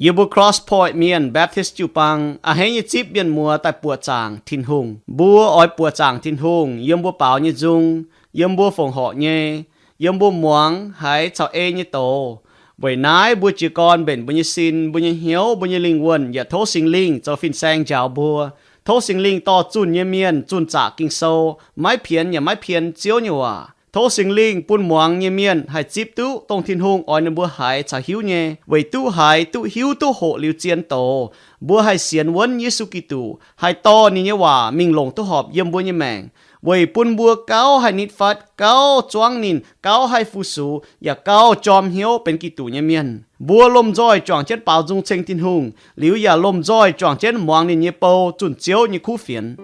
Yie mbuo Cross Point Mienh Baptist jiu-baang a'hneiv nyei zipv mienh muoz daaih buoqc zaangc Tin-Hungh. Mbuo oix buoqc zaangc Tin-Hungh yiem mbuo baaux nyei nzung, yiem mbuo fongc horc nyei, yiem mbuo muangx haiz caux ei nyei doz. Weic naaiv mbuo jiez gorn mbenc mbuo nyei sin, mbuo nyei hnyouv, mbuo nyei lingh wuonh yaac tov Singx Lingh zoux fin-saeng njaaux mbuo. Tov Singx Lingh dorh zunh nyei mienh zunh zaqc Ging-Sou, maiv pienx yaac maiv pien Ziouv nyei waac. Tov Singx Lingh bun muangx nyei mienh haih zipv duqv dongh Tin-Hungh oix ninh mbuo haiz caux hiuv nyei. Weic duqv haiz, duqv hiuv, duqv hoqc liuz zien doz, mbuo haih sienx wuonv Yesu Giduc, haih dorh ninh nyei waac mingh longc duqv horpc yiem mbuo nyei maengc, weic bun mbuo gauh haih nitv fatv, gauh zuangv ninh, gauh haih fu-sux, yaac gauh jorm hnyouv benx Giduc nyei mienh. Mbuo lomh nzoih juangc jienv baaux nzung ceng Tin-Hungh, liuz yaac lomh nzoih juangc jienv muangx ninh nyei bou zunh Ziouv nyei kuv fienx.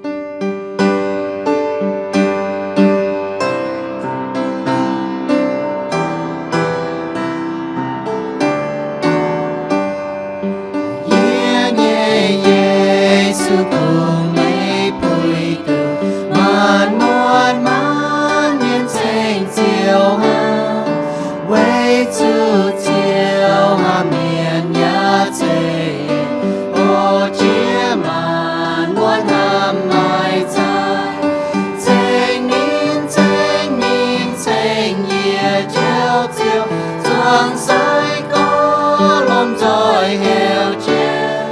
Yie nyei Yesu, kungx meih puix duqv maanc muotc maanc mienh ceng Ziouv hnangv. Weic zuqc Ziouv hnamv mienh yaac ceix, o, jiex maanc muotc hnamv maiv zaaic. Ceng ninh, ceng ninh, ceng yie Njoux Ziouv, zuangx sai-gorx lomh nzoih heuc jienv.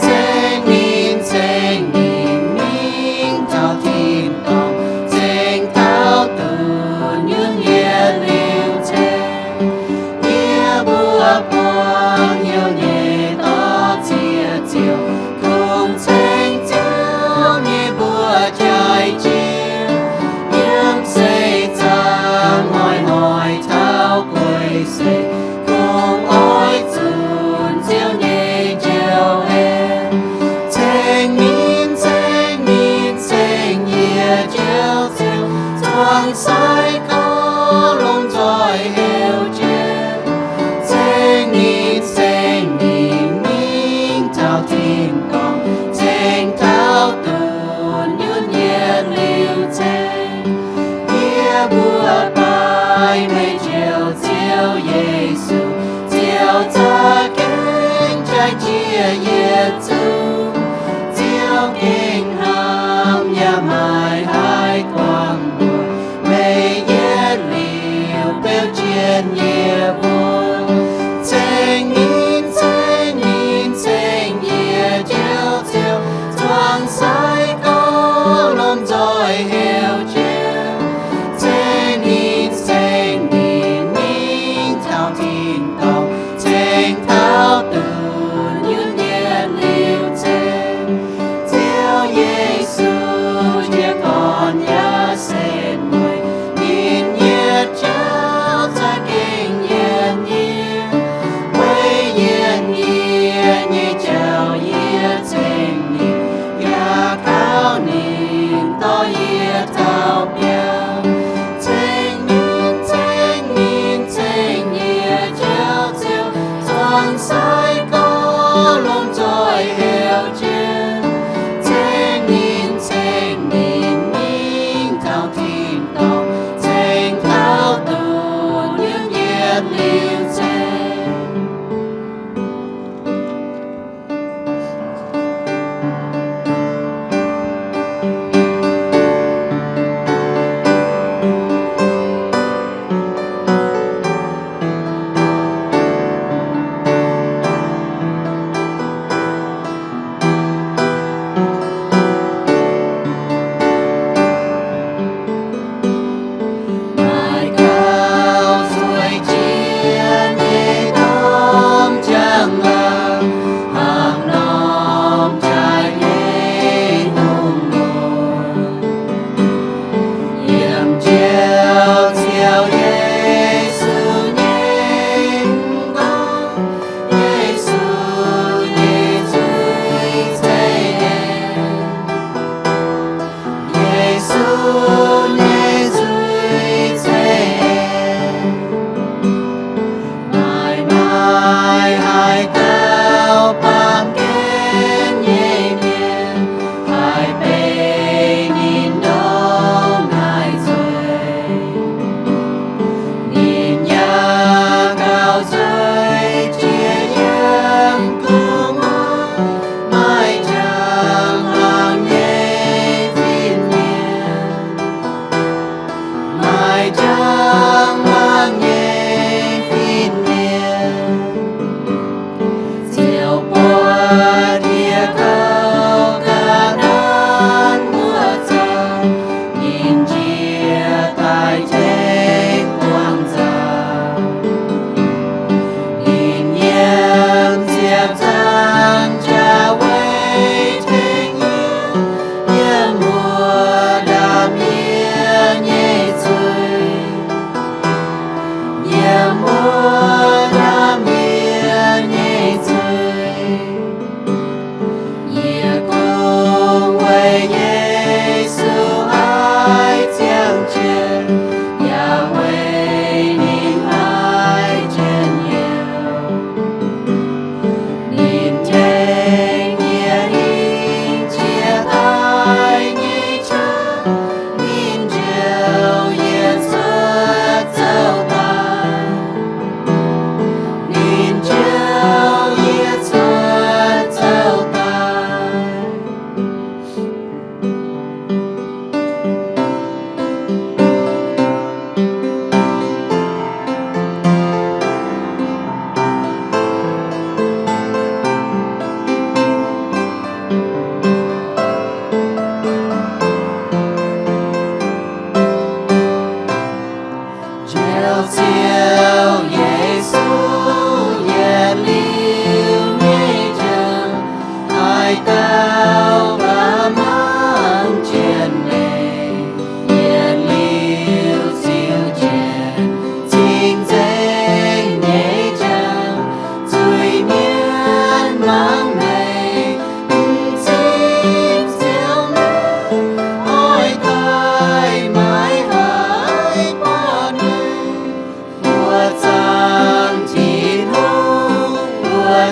Ceng ninh, ceng ninh, mingh taux tin-dorngh, ceng taux duqv nyunc yietc liuz ceng. Yie mbuo buangh hnyouv nyei dorh ziex ziouc, kungx ceng Ziouv nyei mbuox jaaix jiex. Yiem seix zaangc hnoi-hnoi taux guei seix, kungx oix zunc Ziouv nyei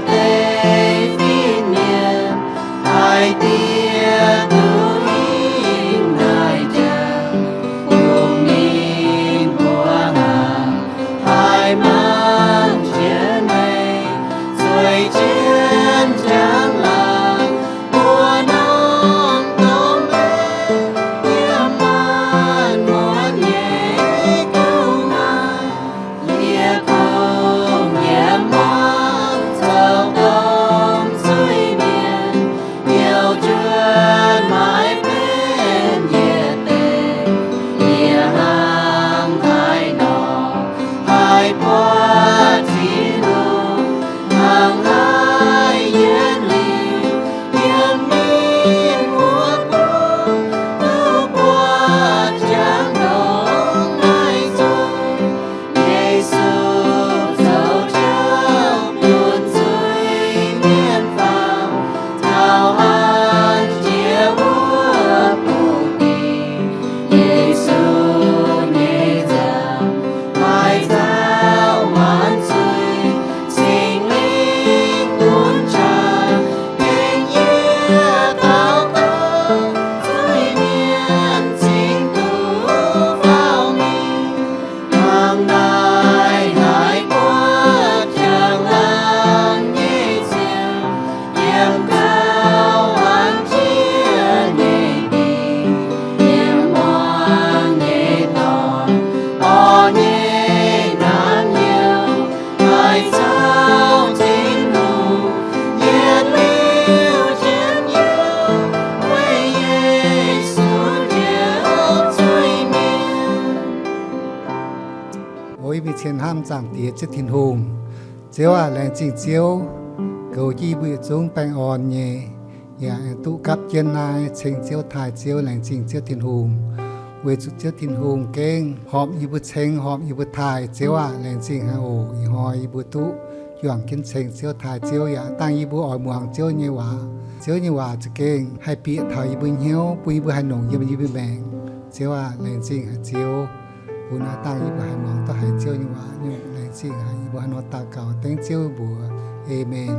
deix fin-mienh, haiz dieh duqv hingh naaic jaax, bungx ninh mbuo haiz, haiz mangc jiex meih, zueiz jienv njang-laangc, mbuo norm domh leiz, yiem maanc muotc nyei gu'nguaaic, yie kungx yiem muangx zoux domh zuiz-mienh, youh njuonx maiv benx yietc deix. Yie hnangv haaix nor haih buatc Tin-Hungh, hnangv haaix yietc liuz yiem ninh muoz-doic duqv buatc jangx ndongc naaiv nzunc. Yesu zoux jauv bun zuiz-mienh faaux, taux hanc jiex wuov buoz-ndiev. Yesu nyei nzangc maaih nzauh waanc zuiz, Singx Lingh bun qaqv tengx yie daux gaux, zuiz-mienh cingx duqv faaux mingh. Hnangv naaiv haih buatc jangx laangc nyei ziangh, yiem gauh waanc jiex nyei ndie, yiem muangx nyei dorngx, orv nyei naamh nyouz, haiz caux Tin-Hungh yietc liuz jienv youh, weic Yesu njoux zuiz-mienh. O yie mingh cien hnamv Zaangc Diex Ziouv Tin-Hungh. Ziouv aac, laengz zingh Ziouv goux jienv yie mbuo yietc zungv baengh orn nyei, yaac duqv gapv jienv naaiv ceng Ziouv taaih Ziouv. Laengz zingh Ziouv Tin-Hungh, weic zuqc Ziouv Tin-Hungh gengh horpc yie mbuo ceng, horpc yie mbuo taaih. Ziouv aac, laengz zingh haic oc. Ih hnoi yie mbuo duqv juangc jienv ceng Ziouv taaih Ziouv, yaac dangh yie mbuo oix muangx Ziouv nyei waac. Ziouv nyei waac za'gengh haih bieqc taux yie mbuo hnyouv, bun yie mbuo haih nongc yiem yie mbuo maengc. Ziouv aac, laengz zingh haic Ziouv, bun aav dangh yie mbuo haih muangx duqv haiz Ziouv nyei waac nyungc. Laengz zingh haic, yie mbuo hnangv nor daux gaux dengv Ziouv mbuox. Aamen.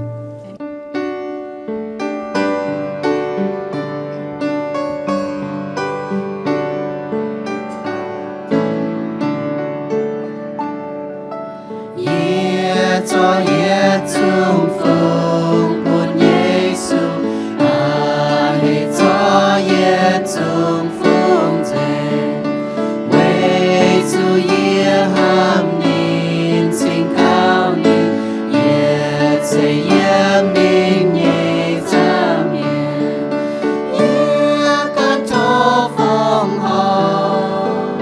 Yie zorqv yietc zungv fungx bun Yesu, aa, yie zorqv yietc zungv fungx nzengc, weic zuqc yie hnamv ninh, cingx kaux ninh, yietc zeiz yiem ninh nyei nza'hmien. Yie ganh tov fongc horc,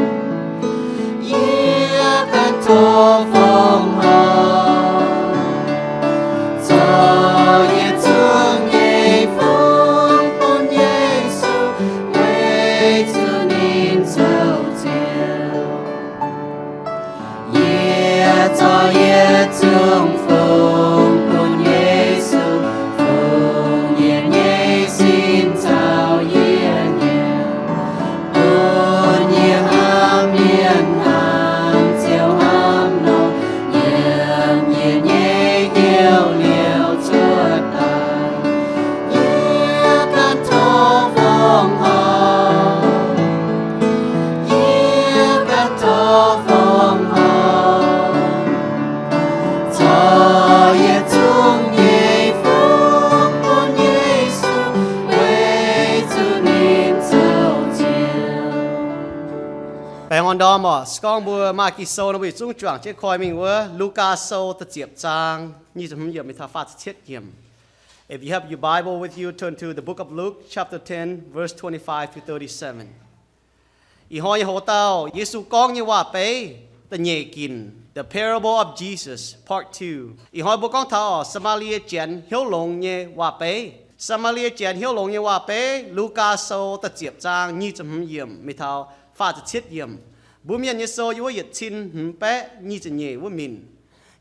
yie ganh tov fongc horc, zorqv yietc zungv nyei fungx bun Yesu, weic zuqc ninh zoux Ziouv. Yie zorqv yietc zungv fungx bun Yesu, fungx yie nyei sin caux yie nyanc, bun yie hnamv mienh hnangv Ziouv hnamv nor, yiem yie nyei hnyouv liuz cuotv daaih. Yie ganh tov fongc horc, yie ganh tov fongc horc, zorqv yietc zungv nyei fungx bun Yesu, weic zuqc ninh zoux Ziouv. Baengh orn ndorm oc. Se gorngv mbuo maaih Ging-Sou nor, mbuo yietc zungv juangc jienv koi mingh wuov Lugaa Sou da'ziepc zaang nyic ziepc hmz yiemc mingh taux faah ziepc cietv yiemc. If you have your Bible with you, turn to the book of Luke, chapter ten, verse twenty-five to thirty-seven. Ih hnoi nyei hoc-dauh Yesu gorngv nyei waac-beiv da'nyeic ginc, The Parable of Jesus, Part Two. Ih hnoi mbuo gorngv taux Saa^maa^lie Janx hnyouv longx nyei waac-beiv. Saa^maa^lie Janx hnyouv longx nyei waac-beiv, Lugaa Sou da'ziepc zaang nyic ziepc hmz yiemc mingh taux faah ziepc cietv yiemc. Mbuo Mienh nyei sou yiem wuov yietc cin hmz baeqv nyic ziepc nyeic wuov minc.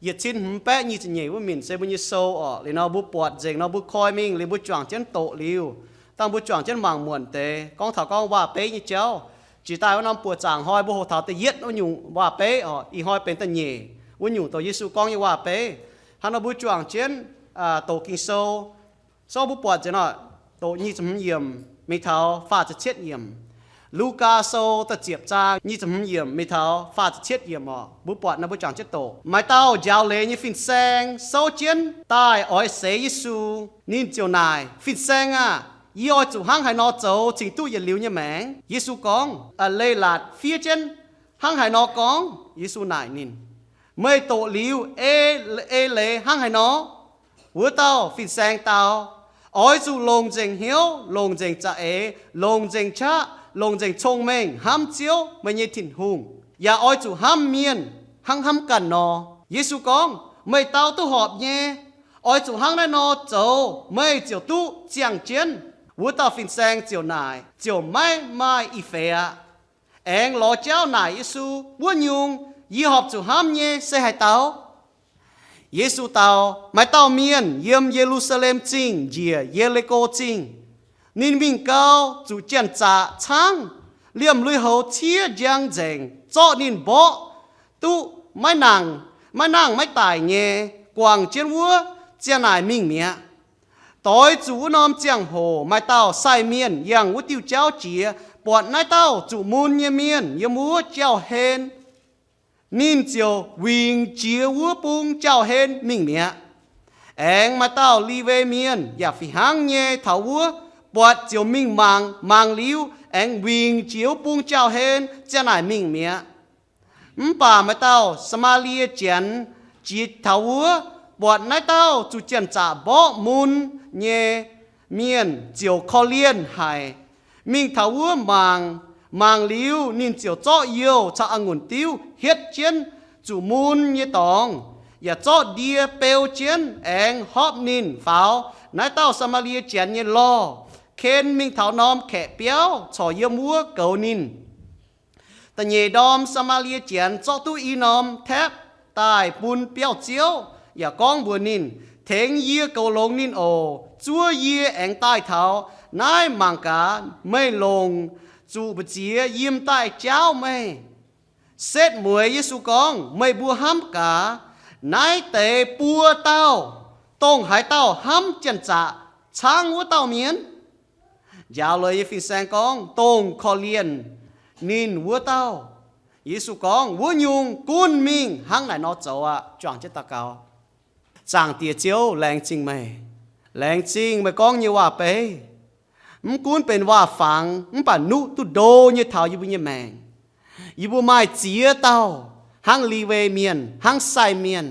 Yietc cin hmz baeqv nyic ziepc nyeic wuov minc se mbuo nyei sou oc. Liuz nor mbuo buatc nzengc nor mbuo koi mingh liuz mbuo juangc jienv doqc liuz, dangh mbuo juangc jienv mangc muonc deix gorngv taux gorngv waac-beiv nyei jauv. Jiex daaih wuov norm buoqc zaangc hnoi mbuo hoqc taux da'yietv wuov nyungc waac-beiv oc. Ih hnoi benx da'nyeic wuov nyungc douc Yesu gorngv nyei waac-beiv. Hnangv nor mbuo juangc jienv doqc Ging-Sou, sou mbuo buatc nzengc nor, doqc nyic ziepc hmz yiemc mingh taux faah ziepc cietv yiemc. Lugaa Sou da'ziepc zaang nyic ziepc hmz yiemc mingh taux faah ziepc cietv yiemc oc. Mbuo buatc nor mbuo juangc jienv doqc. Maaih dauh njaaux leiz nyei fin-saeng souv jienv daaih oix seix Yesu. Ninh ziouc naaic, Fin-Saeng aah! Yie oix zuqc hnangv haaix nor zoux cingx duqv yietc liuz nyei maengc? Yesu gorngv, Leiz-latc fiev jienv hnangv haaix nor gorngv? Yesu naaic ninh, Meih doqc liuz ei, ei leiz hnangv haaix nor? Wuov dauh fin-saeng dau, Oix zuqc longc nzengc hnyouv, longc nzengc za'eix, longc nzengc qaqv, longc nzengc cong-mengh hnamv Ziouv, meih nyei Tin-Hungh, yaac oix zuqc hnamv mienh hnangv hnamv ganh nor. Yesu gorngv, Meih dau duqv horpc nyei. Oix zuqc hnangv naaiv nor zoux, meih ziouc duqv ziangh jienv. Wuov dauh fin-saeng ziouc naaic, ziouc maiv maaih ih feix aqv. Aengx lorz jauv naaic Yesu, Wuov nyungc, yie horpc zuqc hnamv nyei se haaix dauh? Yesu dau, Maaih dauh mienh yiem Ye^lu^saa^lem Zingh njiec Ye^li^ko Zingh. Ninh mingh gau, zuqc janx-zaqc caangv, liemh lui-houx ciev njang nzengc, zorqv ninh mborqv duqv maiv nangh, maiv nangh maiv daic nyei, guangc jienv wuov, ziang naaic mingh mi'aqv. Doix zuqc wuov norm ziangh hoc maaih dauh sai mienh yangh wuov diuh jauv jiex, buatc naaiv dauh zuqc mun nyei mienh yiem wuov jauv-hen. Ninh ziouc wingc jiex wuov bung jauv-hen mingh mi'aqv. Aengx maaih dauh Liwe Mienh yaac fih hnangv nyei taux wuov, buatc ziouc mingh mangc. Mangc liuz aengx wingc jiex wuov bung jauv-hen ziang naaic mingh mi'aqv. Mv baac maaih dauh Saa^maa^lie Janx jiex taux wuov, buatc naaiv dauh zuqc janx-zaqc mborqv mun nyei mienh ziouc korv-lienh haic. Mingh taux wuov mangc. Mangc liuz ninh ziouc zorqv youh caux a'ngunc diuv hietv jienv zuqc mun nyei dorngx, yaac zorqv ndie beu jienv aengx hopv ninh faaux naaiv dauh Saa^maa^lie Janx nyei lorh, ken mingh taux norm kaeqv biauv corc yiem wuov goux ninh. Da'nyeic ndorm Saa^maa^lie Janx zorqv duqv i norm taepv daaih bun biauv-ziouv, yaac gorngv mbuox ninh, Tengx yie goux longx ninh oc. Zuov yie aengx daaih taux naaiv mangc gaax meih longc zuqc mbu'ziex yiem daaih jaauv meih. Setv mueiz Yesu gorngv, Meih mbuo hnamv gaax naaiv deix buo dauh, dongh haaix dauh hnamv janx-zaqc caangv wuov dauh mienh? Njaaux leiz nyei fin-saeng gorngv, Dongh korv-lienh ninh wuov dauh. Yesu gorngv, Wuov nyungc, gunv mingh hnangv naaic nor zoux aqv. Juangc jienv daux gaux. Zaangc Diex Ziouv, laengz zingh meih. Laengz zingh meih gorngv nyei waac-beiv. Mv gunv benx waac-fangx mv baac nuqv duqv ndo nyei taux yie mbuo nyei maengc. Yie mbuo maaih ziex dauh hnangv Liwe Mienh, hnangv sai mienh,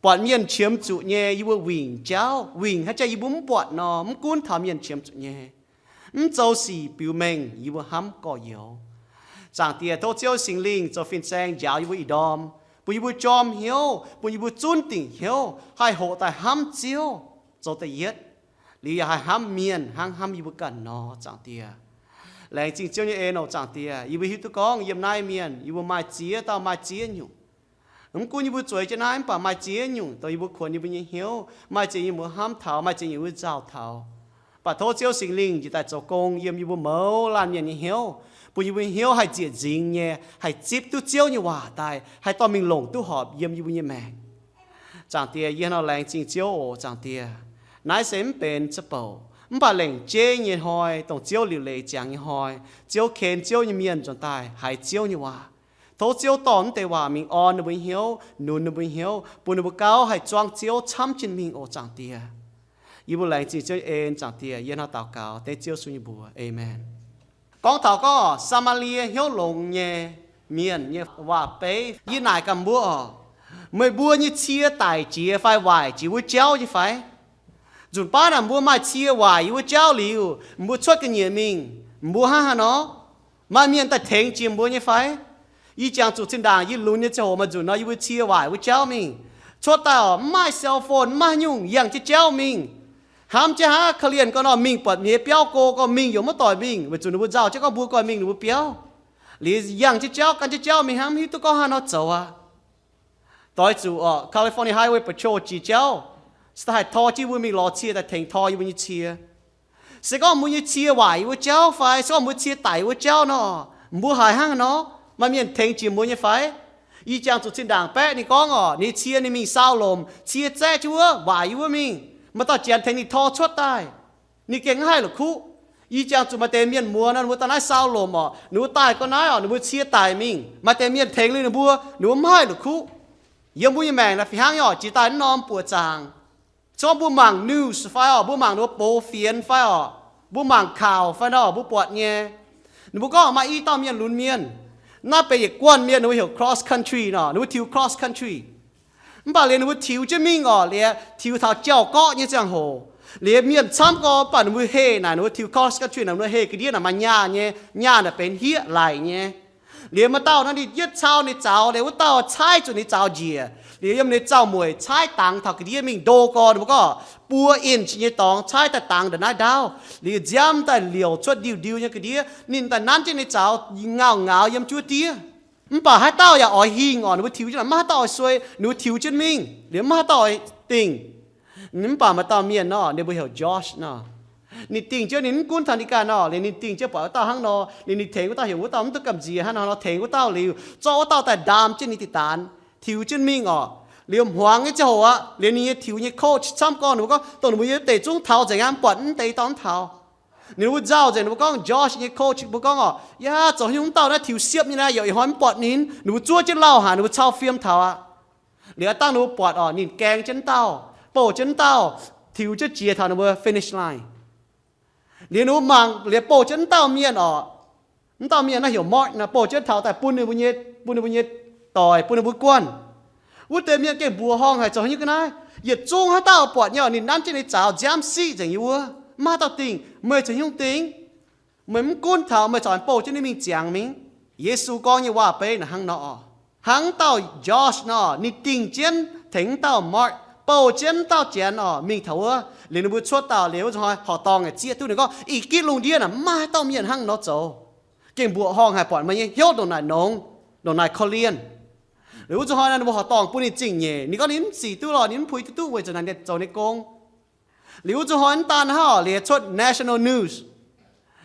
buatc mienh qiemx zuqc nyei, yie mbuo wingc jauv, wingc haaix jauv yie mbuo mv buatc nor, mv gunv taux mienh qiemx zuqc nyei, mv zoux sic biux mengh yie mbuo hnamv gorx-youz. Zaangc Diex, tov Ziouv Singx Lingh zoux fin-saeng njaaux yie mbuo ih ndorm, bun yie mbuo jorm hnyouv, bun yie mbuo zunv dingc hnyouv, haih hoqc daaih hnamv Ziouv zoux da'yietv, liuz yaac haih hnamv mienh hnangv hnamv yie mbuo ganh nor. Zaangc Diex, laengz zingh Ziouv nyei en oc. Zaangc Diex, yie mbuo hiuv duqv gorngv yiem naaiv mienh yie mbuo maaih ziex dauh maaih ziex nyungc. Mv gunv yie mbuo zueiz jienv naaiv mv baac maaih ziex nyungc dongh yie mbuo kuonx yie mbuo nyei hnyouv, maaih ziex nyungc mbuo hnamv taux, maaih ziex nyungc mbuo nzauh taux. Mv baac tov Ziouv Singx Lingh njiec daaih zoux gong yiem yie mbuo mouz laanh mienh nyei hnyouv, bun yie mbuo hnyouv haih nziec nzingx nyei, haih zipv duqv Ziouv nyei waac daaih, haih dorh mingh longc duqv horpc yiem yie mbuo nyei maengc. Zaangc Diex, yie hnangv nor laengz zingh Ziouv oc. Zaangc Diex, naaiv se mv benx za'bouc mv baac lengc jeiv nyei hnoi, dongh Ziouv liuc leiz ziangx nyei hnoi, Ziouv ken Ziouv nyei mienh nzuonx daaih haiz Ziouv nyei waac. Tov Ziouv dorh mv deix waac mingh orn ninh mbuo hnyouv, nunc ninh mbuo hnyouv, bun ninh mbuo gauh haih zuangx Ziouv camv jienv mingh oc. Zaangc Diex, yie mbuo laengz zingh Ziouv nyei en. Zaangc Diex, yie hnangv daux gaux dengv Ziouv Yesu nyei mbuox. Aamen. Gorngv taux gorngv Saa^maa^lie hnyouv longx nyei mienh nyei waac-beiv, yie naaic gaax mbuo oc, meih mbuo nyei cie daic jiex fai waaic jiex wuov jauv nyei fai? Nzunc baav naaic mbuo maaih cie waaic yiem wuov jauv liuz, mbuo cuotv ga'nyiec mingh, mbuo hnangv haaix nor? Maaih mienh daaih tengx jiex mbuo nyei fai? Ih jangx zuqc zinh ndaangc yie lunx nyei ziangh hoc maaih nzunc nor yie mbuo cie waaic wuov jauv mingh. Cuotv daaih oc, mv maaih cell phone, mv maaih haaix nyungc, yangh jienv jauv mingh. Hnamv jienv hnangv korv-lienh gau nor mingh buatc nyei biauv go gau mingh, yaac maiv doix mingh, weic zuqc ninh mbuo nzauh jienv gorngv mbuo gau mingh ninh mbuo biauv. Liuz yangh jienv jauv, gan jienv jauv mingh hnangv mv hiuv duqv gorngv haaix nor zoux aqv. Doix zuqc oc, California Highway Patrol jiex jauv se daaih haih tor jienv mbuo mingh lorz cie daaih tengx tor yie mbuo nyei cie. Se gorngv mbuo nyei cie waaic yiem wuov jauv fai se gorngv mbuo cie daic wuov jauv nor, mbuo haiz hnangv haaix nor? Maaih mienh tengx jiex mbuo nyei fai? Ih jangx zuqc zinh ndaangc baeqv ninh gorngv oc, ninh cie ninh mingh saau lomc, cie zaeqv jienv wuov, waaic yiem wuov mingh. Maaih dauh janx tengx ninh tor cuotv daaih, ninh gengh mv haih la'kuqv. Ih jangx zuqc maaih deix mienh muoz nor, ninh mbuo daaih naaiv sau lomc orqc, ninh mbuo daaih ga'naaiv orqc, ninh mbuo cie daic mingh. Maaih deix mienh tengx liuz ninh mbuo, ninh mbuo mv haih la'kuqv. Yiem mbuo nyei maengc naaiv fih hnangv nyei orqc, jiex daaih mv norm buoqc zaangc. Zorqv mbuo mangc news fai orqc, mbuo mangc ninh mbuo box fienx fai orqc, mbuo mangc kaux fai nor, mbuo buatc nyei. Ninh mbuo gorngv maaih i dauh mienh lunx mienh, naaiv benx yietc guanh mienh, ninh mbuo heuc cross country nor, ninh mbuo tiux cross country. Mv baac liuz ninh mbuo tiux jienv mingh orqc, liuz tiux taux jauv-gorqv nyei ziangh hoc, liuz mienh camv gorx, mv baac ninh mbuo heh naaic ninh mbuo tiux cross country naaic, ninh mbuo heh ga'ndiev naaic maaih nyaah nyei, nyaah naaic benx hieqv laic nyei. Liuz maaih dauh nor ninh yietv cau ninh zaux, liuz wuov dauh caaiv zuqc ninh zaux njiec. Liuz yiem ninh zaux mueic caaiv dangx taux ga'ndiev mingh ndo gorn, ninh mbuo gorngv buo inch nyei dorngx caaiv daaih dangx ndongc naaiv ndaauv. Liuz nziaamv daaih liouc cuotv ndiuh ndiuh nyei ga'ndiev. Ninh daaih nanv jienv ninh zaux ngaauc ngaaux yiem juov diev. Mv baac haaix dauh yaac oix hingh orqc, ninh mbuo tiux jienv naaic maiv haaix dauh oix suei, ninh mbuo tiux jienv mingh liuz maiv haaix dauh oix dingh. Mv baac maaih dauh mienh nor, ninh mbuo heuc Josh nor. Ninh dingh jienv ninh mv gunv taux ninh ganh nor, liuz ninh dingh jienv buatc wuov dauh hnangv nor, liuz ninh tengx wuov dauh, heuc wuov dauh mv duqv gamh nziex hnangv nor, tengx wuov dauh liuz, zorqv wuov dauh daaih ndaam jienv ninh diqc daanx, tiux jienv mingh orqc. Liuz hmuangx nyei ziangh hoc aqv, liuz ninh nyei tiux nyei coach camv gorngv ninh mbuo gorngv, dongh ninh mbuo nyei deic zungv taux nzengc aqv, mv buatc mv deix dauh mv taux. Ninh mbuo nzauh nzengc, ninh mbuo gorngv Josh nyei coach mbuo gorngv orqc, yaac zoux haaix nyungc mv dauh naaiv tiux siepv nyei naaiv, yaac ih hnoi mv buatc ninh. Ninh mbuo zuov jienv lauh haic, ninh mbuo cau fiem taux aqv. Liuz dangh ninh mbuo buatc orqc, ninh gaeng jienv dauh, bouh jienv dauh, tiux jienv jiex taux ninh mbuo finish line. Liuz ninh mbuo mangc liuz bouh jienv dauh mienh orqc, mv dauh mienh naaiv heuc Mark nor, bouh jienv taux daaih bun ninh mbuo nyei, bun ninh mbuo nyei doic, bun ninh mbuo guanh. Wuov deix mienh gengh mbuoqc horngh haic, zoux haaix nyungc ga'naaiv. Yietc zungv haaix dauh buatc nyei orqc, ninh nanv jienv ninh zaux nziaamv siqv nzengc yiem wuov, maiv haaix dauh dingh. Meih zoux haaix nyungc dingh? Meih mv gunv taux, meih corc bouh jienv ninh mingh ziangx mingh. Yesu gorngv nyei waac-beiv naaic hnangv nor orqc. Hnangv dauh Josh nor, ninh dingh jienv tengx dauh Mark, bouh jienv dauh janx orqc, mingh taux wuov. Liuz ninh mbuo cuotv dauh liuz wuov nzunc hnoi horqc dorngh aengx zieqv duqv ninh gorngv, ih gitv lungh ndiev naaic maiv maaih haaix dauh mienh hnangv nor zoux. Gengh mbuoqc horngh haaix, buatc meih nyei hnyouv ndongc naaic nongx, ndongc naaic korv-lienh. Liuz wuov nzunc hnoi naaic ninh mbuo horqc dorngh bun ninh zingh nyeic. Ninh gorngv ninh mv sic duqv lorh, ninh mv puix duqv duqv weic zuqc naaic ninh zoux ninh gong. Liuz wuov nzunc hnoi mv daan hnangv orqc, liuz cuotv national news.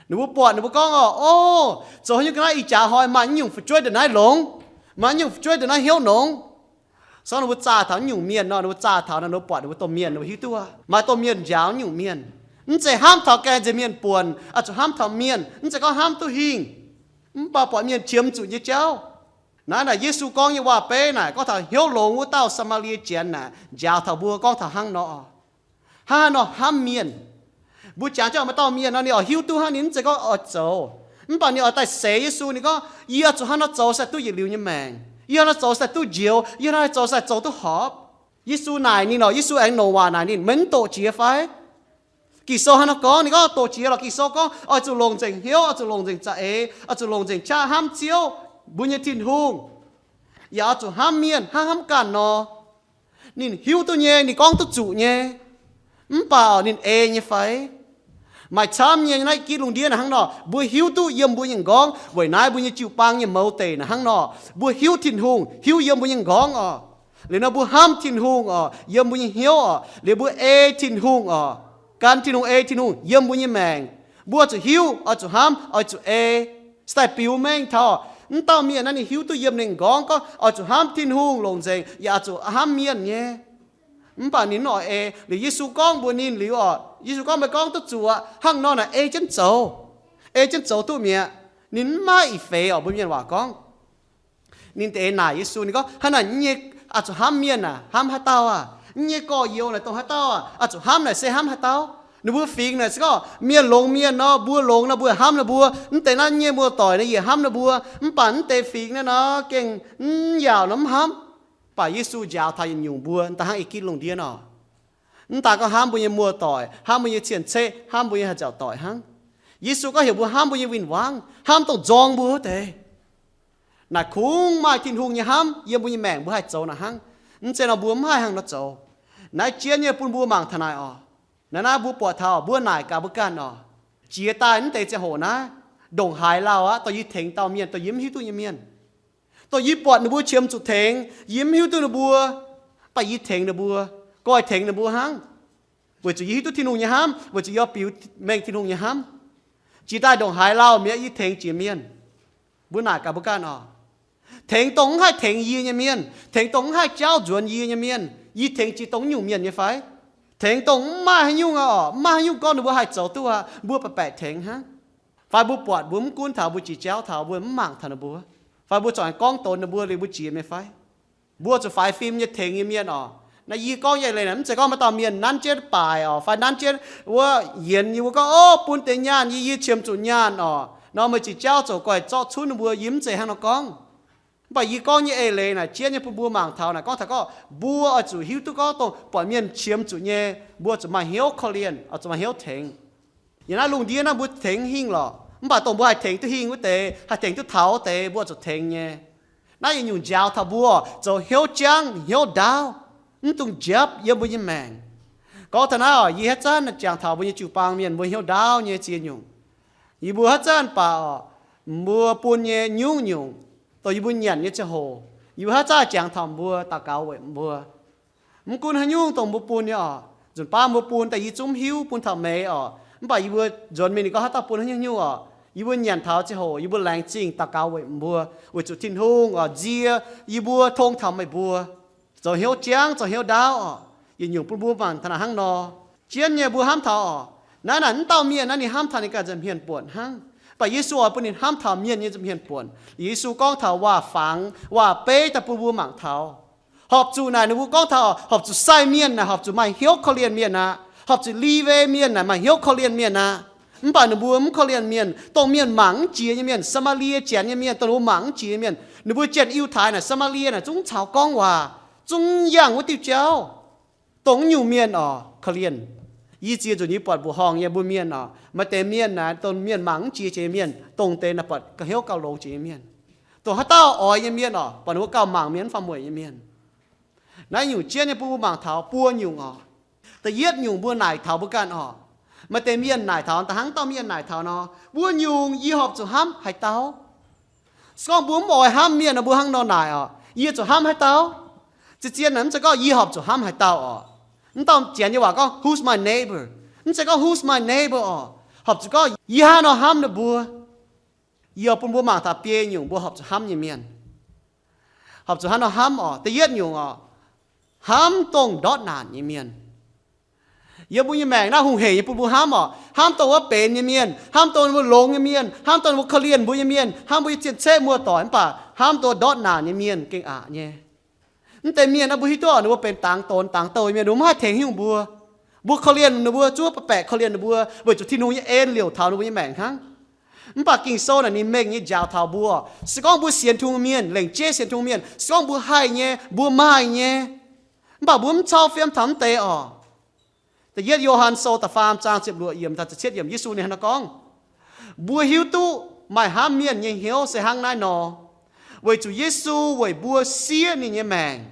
Ninh mbuo buatc, ninh mbuo gorngv orqc, o, zoux haaix nyungc ga'naaiv ih jaax hnoi maaih naaiv nyungc fu'jueiv ndongc naaiv longx, maaih naaiv nyungc fu'jueiv ndongc naaiv hnyouv nongx. So ninh mbuo zaah taux naaiv nyungc mienh nor, ninh mbuo zaah taux naaic, ninh mbuo buatc ninh mbuo domh mienh, ninh mbuo hiuv duqv maaih domh mienh njaaux naaiv nyungc mienh. Mv zeiz hnamv taux gaengh nzengc mienh buonc, oix zuqc hnamv taux mienh. Mv zeiz gorngv hnamv duqv hingh, mv baac buatc mienh qiemx zuqc nyei jauv. Naaiv naaic Yesu gorngv nyei waac-beiv naaic gorngv taux hnyouv longx wuov dauh Saa^maa^lie Janx naaic njaaux taux mbuo gorngv taux hnangv nor, hnangv haaix nor hnamv mienh. Mbuo jangx jienv maaih dauh mienh nor, ninh oix hiuv duqv hnangv, ninh mv zeiz gorngv oix zoux, mv baac ninh oix daaih seix Yesu. Ninh gorngv, yie oix zuqc hnangv haaix nor zoux se duqv yietc liuz nyei maengc? Yie hnangv haaix nor zoux se duqv njoux? Yie hnangv haaix nor zoux se zoux duqv horpc? Yesu naaic ninh orqc, Yesu aengx longc waac naaic ninh, meih mv doqc jiex fai? Ging-Sou hnangv nor gorngv, ninh gorngv doqc jiex lorqc. Ging-Sou gorngv oix zuqc longc nzengc hnyouv, oix zuqc longc nzengc za'eix, oix zuqc longc nzengc qaqv hnamv Ziouv, mbuo nyei Tin-Hungh, yaac oix zuqc hnamv mienh hnangv hnamv ganh nor. Ninh hiuv duqv nyei, ninh gorngv duqv zuqc nyei, mv baac ninh ei nyei fai? Maaih camv nyei naaiv i gitv lungh ndiev naaic hnangv nor, mbuo hiuv duqv yiem mbuo nyei m'nqorngv. Weic naaiv mbuo nyei jiu-baang nyei mouz deic naaic hnangv nor, mbuo hiuv Tin-Hungh, hiuv yiem mbuo nyei m'nqorngv orqc. Liuz nor mbuo hnamv Tin-Hungh orqc, yiem mbuo nyei hnyouv orqc. Liuz mbuo ei Tin-Hungh orqc, gan Tin-Hungh, ei Tin-Hungh yiem mbuo nyei maengc. Mbuo zuqc hiuv, oix zuqc hnamv, oix zuqc ei. Se daaih biux mengh taux mv dauh mienh naaiv ninh hiuv duqv yiem ninh m'nqorngv gorngv oix zuqc hnamv Tin-Hungh longc nzengc, yaac oix zuqc hnamv mienh nyei. Mv baac ninh mv oix ei. Liuz Yesu gorngv mbuox ninh liuz orqc, Yesu gorngv, meih gorngv duqv zuqc aqv. Hnangv nor naaic ei jienv zoux, ei jienv zoux duqv mi'aqv. Ninh mv maaih ih feix orqc, mbuo mienh waac gorngv. Ninh deix naaic Yesu, ninh gorngv, hnangv naaic nyei, oix zuqc hnamv mienh aac, hnamv haaix dauh aac? Nyei gorx-youz naaic dongh haaix dauh aac? Oix zuqc hnamv naaic se hnamv haaix dauh? Ninh mbuo fingx naaic se gorngv mienh longx mienh nor, mbuo longx nor mbuo hnamv ninh mbuo. Mv deix naaiv nyei muoz-doic naaic yie hnamv ninh mbuo, mv baac mv deix fingx naaiv nor gengh mv yaauc nor mv hnamv. Mv baac Yesu njaaux taux yietc nyungc mbuo, da'hnangv i gitv lungh ndiev nor, mv daan gorngv hnamv mbuo nyei muoz-doic, hnamv mbuo nyei cien-ceqv, hnamv mbuo nyei haaix nziaauc doic hnangv. Yesu gorngv heuc mbuo hnamv mbuo nyei win-wangv, hnamv dongh nzorng mbuo wuov deix. Naaic kungx maaih Tin-Hungh nyei hnamv yiem mbuo nyei maengc mbuo haih zoux naaic hnangv. Mv zeiz nor mbuo mv haih hnangv nor zoux. Naaiv jienv nyei bun mbuo mangc taux naaic orqc. Naaiv naaiv mbuo buatc taux mbuo naaic gaax mbuo ganh orqc. Jiex daaih mv deix ziangh hoc naaiv, ndongc haaix lauh aqv, dongh yie tengx dauh mienh, dongh yie mv hiuv duqv nyei mienh, dongh yie buatc ninh mbuo qiemx zuqc tengx, yie mv hiuv duqv ninh mbuo, baac yie tengx ninh mbuo, goiv tengx ninh mbuo hnangv. Weic zuqc yie hiuv duqv Tin-Hungh nyei hnamv, weic zuqc yie oix biux mengh Tin-Hungh nyei hnamv. Jiex daaih ndongc haaix lauh mi'aqv, yie tengx jiex mienh. Mbuo naaic gaax mbuo ganh orqc. Tengx dongh mv haih tengx yie nyei mienh, tengx dongh mv haih jauv nzuonx yie nyei mienh, yie tengx jiex dongh nyungc mienh nyei fai? Tengx dongh mv maaih haaix nyungc aqv orqc, mv maaih haaix nyungc gorngv ninh mbuo haih zoux duqv aqv, mbuo baeqc baeqc tengx hnangv. Fai mbuo buatc mbuo mv gunv taux mbuo jiex jauv taux mbuo mv mangc taux ninh mbuo, fai mbuo corc aengx gorngv donx ninh mbuo liuz mbuo jiex meih fai? Mbuo zuqc faix fim nyei tengx nyei mienh orqc. Naaiv yie gorngv nyei eix leiz naaic mv zeiz gorngv maaih dauh mienh nanv jienv baaic orqc, fai nanv jienv wuov yienx yie mbuo gorngv, Ov, bun deix nyaanh yie, yie qiemx zuqc nyaanh orqc, nor meih jiex jauv zoux goiv zorqv cunv ninh mbuo. Yie mv zeiz hnangv nor gorngv. Mv baac yie gorngv nyei eix leiz naaic jienv nyei bun mbuo mangc taux naaic gorngv taux gorngv mbuo oix zuqc hiuv duqv gorngv dongh buatc mienh qiemx zuqc nyei, mbuo zuqc maaih hnyouv korv-lienh, oix zuqc maaih hnyouv tengx. Yiem naaiv lungh ndiev naaiv mbuo tengx hingh lorqc, mv baac dongh mbuo haih tengx duqv hingh wuov deix, haih tengx duqv taux wuov deix, mbuo zuqc tengx nyei. Naaiv yietc nyungc njaaux taux mbuo zoux hnyouv jangv hnyouv ndaauv, mv dungx njapv yiem mbuo nyei maengc. Gorngv taux naaiv oc, yie haaix zanc jangx taux mbuo nyei jiu-baang mienh mbuo hnyouv ndaauv nyei ziex nyungc. Yie mbuo haaix zanc baac oc, mbuo bun nyei nyungc-nyungc, dongh yie mbuo nyanc nyei ziangh hoc, yie mbuo haaix zanc jangx taux mbuo, daux gaux weic mbuo. Mv gunv haaix nyungc dongh mbuo bun nyei oc, nzunc baav mbuo bun daaih yie zungv mv hiuv bun taux meih oc, mv baac yie mbuo nzuonx mingh ninh gorngv haaix dauh bun haaix nyungc nyungc oc, yie mbuo nyanc taux ziangh hoc yie mbuo laengz zingh daux gaux weic mbuo, weic zuqc Tin-Hungh oc nzie yie mbuo tong taux meih mbuo. Zoux hnyouv jangv, zoux hnyouv ndaauv oc. Yietc nyungc bun mbuo mangc taux naaic hnangv nor. Jienv nyei mbuo hnamv taux oc, naaiv naaic mv dauh mienh naaiv ninh hnamv taux ninh ganh nza'hmien buonc hnangv. Mv baac Yesu oix bun ninh hnamv taux mienh nyei nza'hmien buonc. Yesu gorngv taux waac-fangx waac-beiv daaih bun mbuo mangc taux. Horpc zuqc naaic ninh mbuo gorngv taux horpc zuqc sai mienh naaic horpc zuqc maaih hnyouv korv-lienh mienh aqv. Horpc zuqc Liwe mienh naaic maaih hnyouv korv-lienh mienh aqv. Mv baac ninh mbuo mv korv-lienh mienh, dongh mienh mangc mv jiex nyei mienh, Saa^maa^lie Janx nyei mienh, dongh ninh mbuo mangc mv jiex nyei mienh. Ninh mbuo janx Yiutai naaic, Saa^maa^lie naaic zungv caux gorngv waac, zungv yangh wuov diuh jauv. Dongh nyungc mienh oc, korv-lienh. Yie ziex nzunc yie buatc mbuoqc horngh nyei mbuo mienh oc, maaih deix mienh naaic dongh mienh mangc mv jiex jiex nyei mienh, dongh deix naaic buatc gauh hnyouv gauh longx jiex nyei mienh. Dongh haaix dauh oix nyei mienh oc, buatc ninh mbuo gauh mangc mienh mv fangx mueic nyei mienh. Naaiv nyungc jienv nyei bun mbuo mangc taux buo nyungc oc. Da'yietv nyungc mbuo naaic taux mbuo ganh oc. Maaih deix mienh naaic taux da'hnangv dauh mienh naaic taux nor, mbuo nyungc yie horpc zuqc hnamv haaix dauh? Se gorngv mbuo mv oix hnamv mienh nor, mbuo hnangv nor naaic oc, yie zuqc hnamv haaix dauh? Zien-zien naaic mv zeiz gorngv yie horpc zuqc hnamv haaix dauh oc. Mv dauh Janx nyei waac gorngv who's my neighbor? Mv zeiz gorngv who's my neighbor oc. Horpc zuqc gorngv yie hnangv nor hnamv ninh mbuo. Yie oix bun mbuo mangc taux biei nyungc mbuo horpc zuqc hnamv nyei mienh. Horpc zuqc hnangv nor hnamv oc. Da'yietv nyungc oc, hnamv dongh ndortv naanc nyei mienh. Yiem mbuo nyei maengc naaiv hungh heic nyei bun mbuo hnamv oc. Hnamv dongh wuov benx nyei mienh, hnamv dongh mbuo longx nyei mienh, hnamv dongh mbuo korv-lienh mbuo nyei mienh, hnamv mbuo nyei cien-ceqv muoz-doic, mv baac hnamv dongh ndortv naanc nyei mienh gengh aqc nyei. Mv deix mienh naaiv mbuo hiuv duqv oc, ninh mbuo benx dangx donx dangx douh nyei mienh, ninh mbuo mv haih tengx haaix nyungc mbuo. Mbuo korv-lienh ninh mbuo, zuov baeqc baeqc korv-lienh ninh mbuo, weic zuqc Tin-Hungh nyei en liouc taux ninh mbuo nyei maengc hnangv. Mv baac Ging-Sou naaic ninh mengh nyei njaaux taux mbuo, se gorngv mbuo sienx Tin-Hungh mienh, lengc jeiv sienx Tin-Hungh mienh, se gorngv mbuo haih nyei, mbuo maaih nyei, mv baac mbuo mv cau fiem taux mv deix oc. Da'yietv Yo^han Sou da'faam zaang ziepc luoqc yiemc taux ziepc cietv yiemc, Yesu ninh hnangv naaiv gorngv, mbuo hiuv duqv maaih hnamv mienh nyei hnyouv se hnangv naaiv nor, weic zuqc Yesu weic mbuo siev ninh nyei maengc,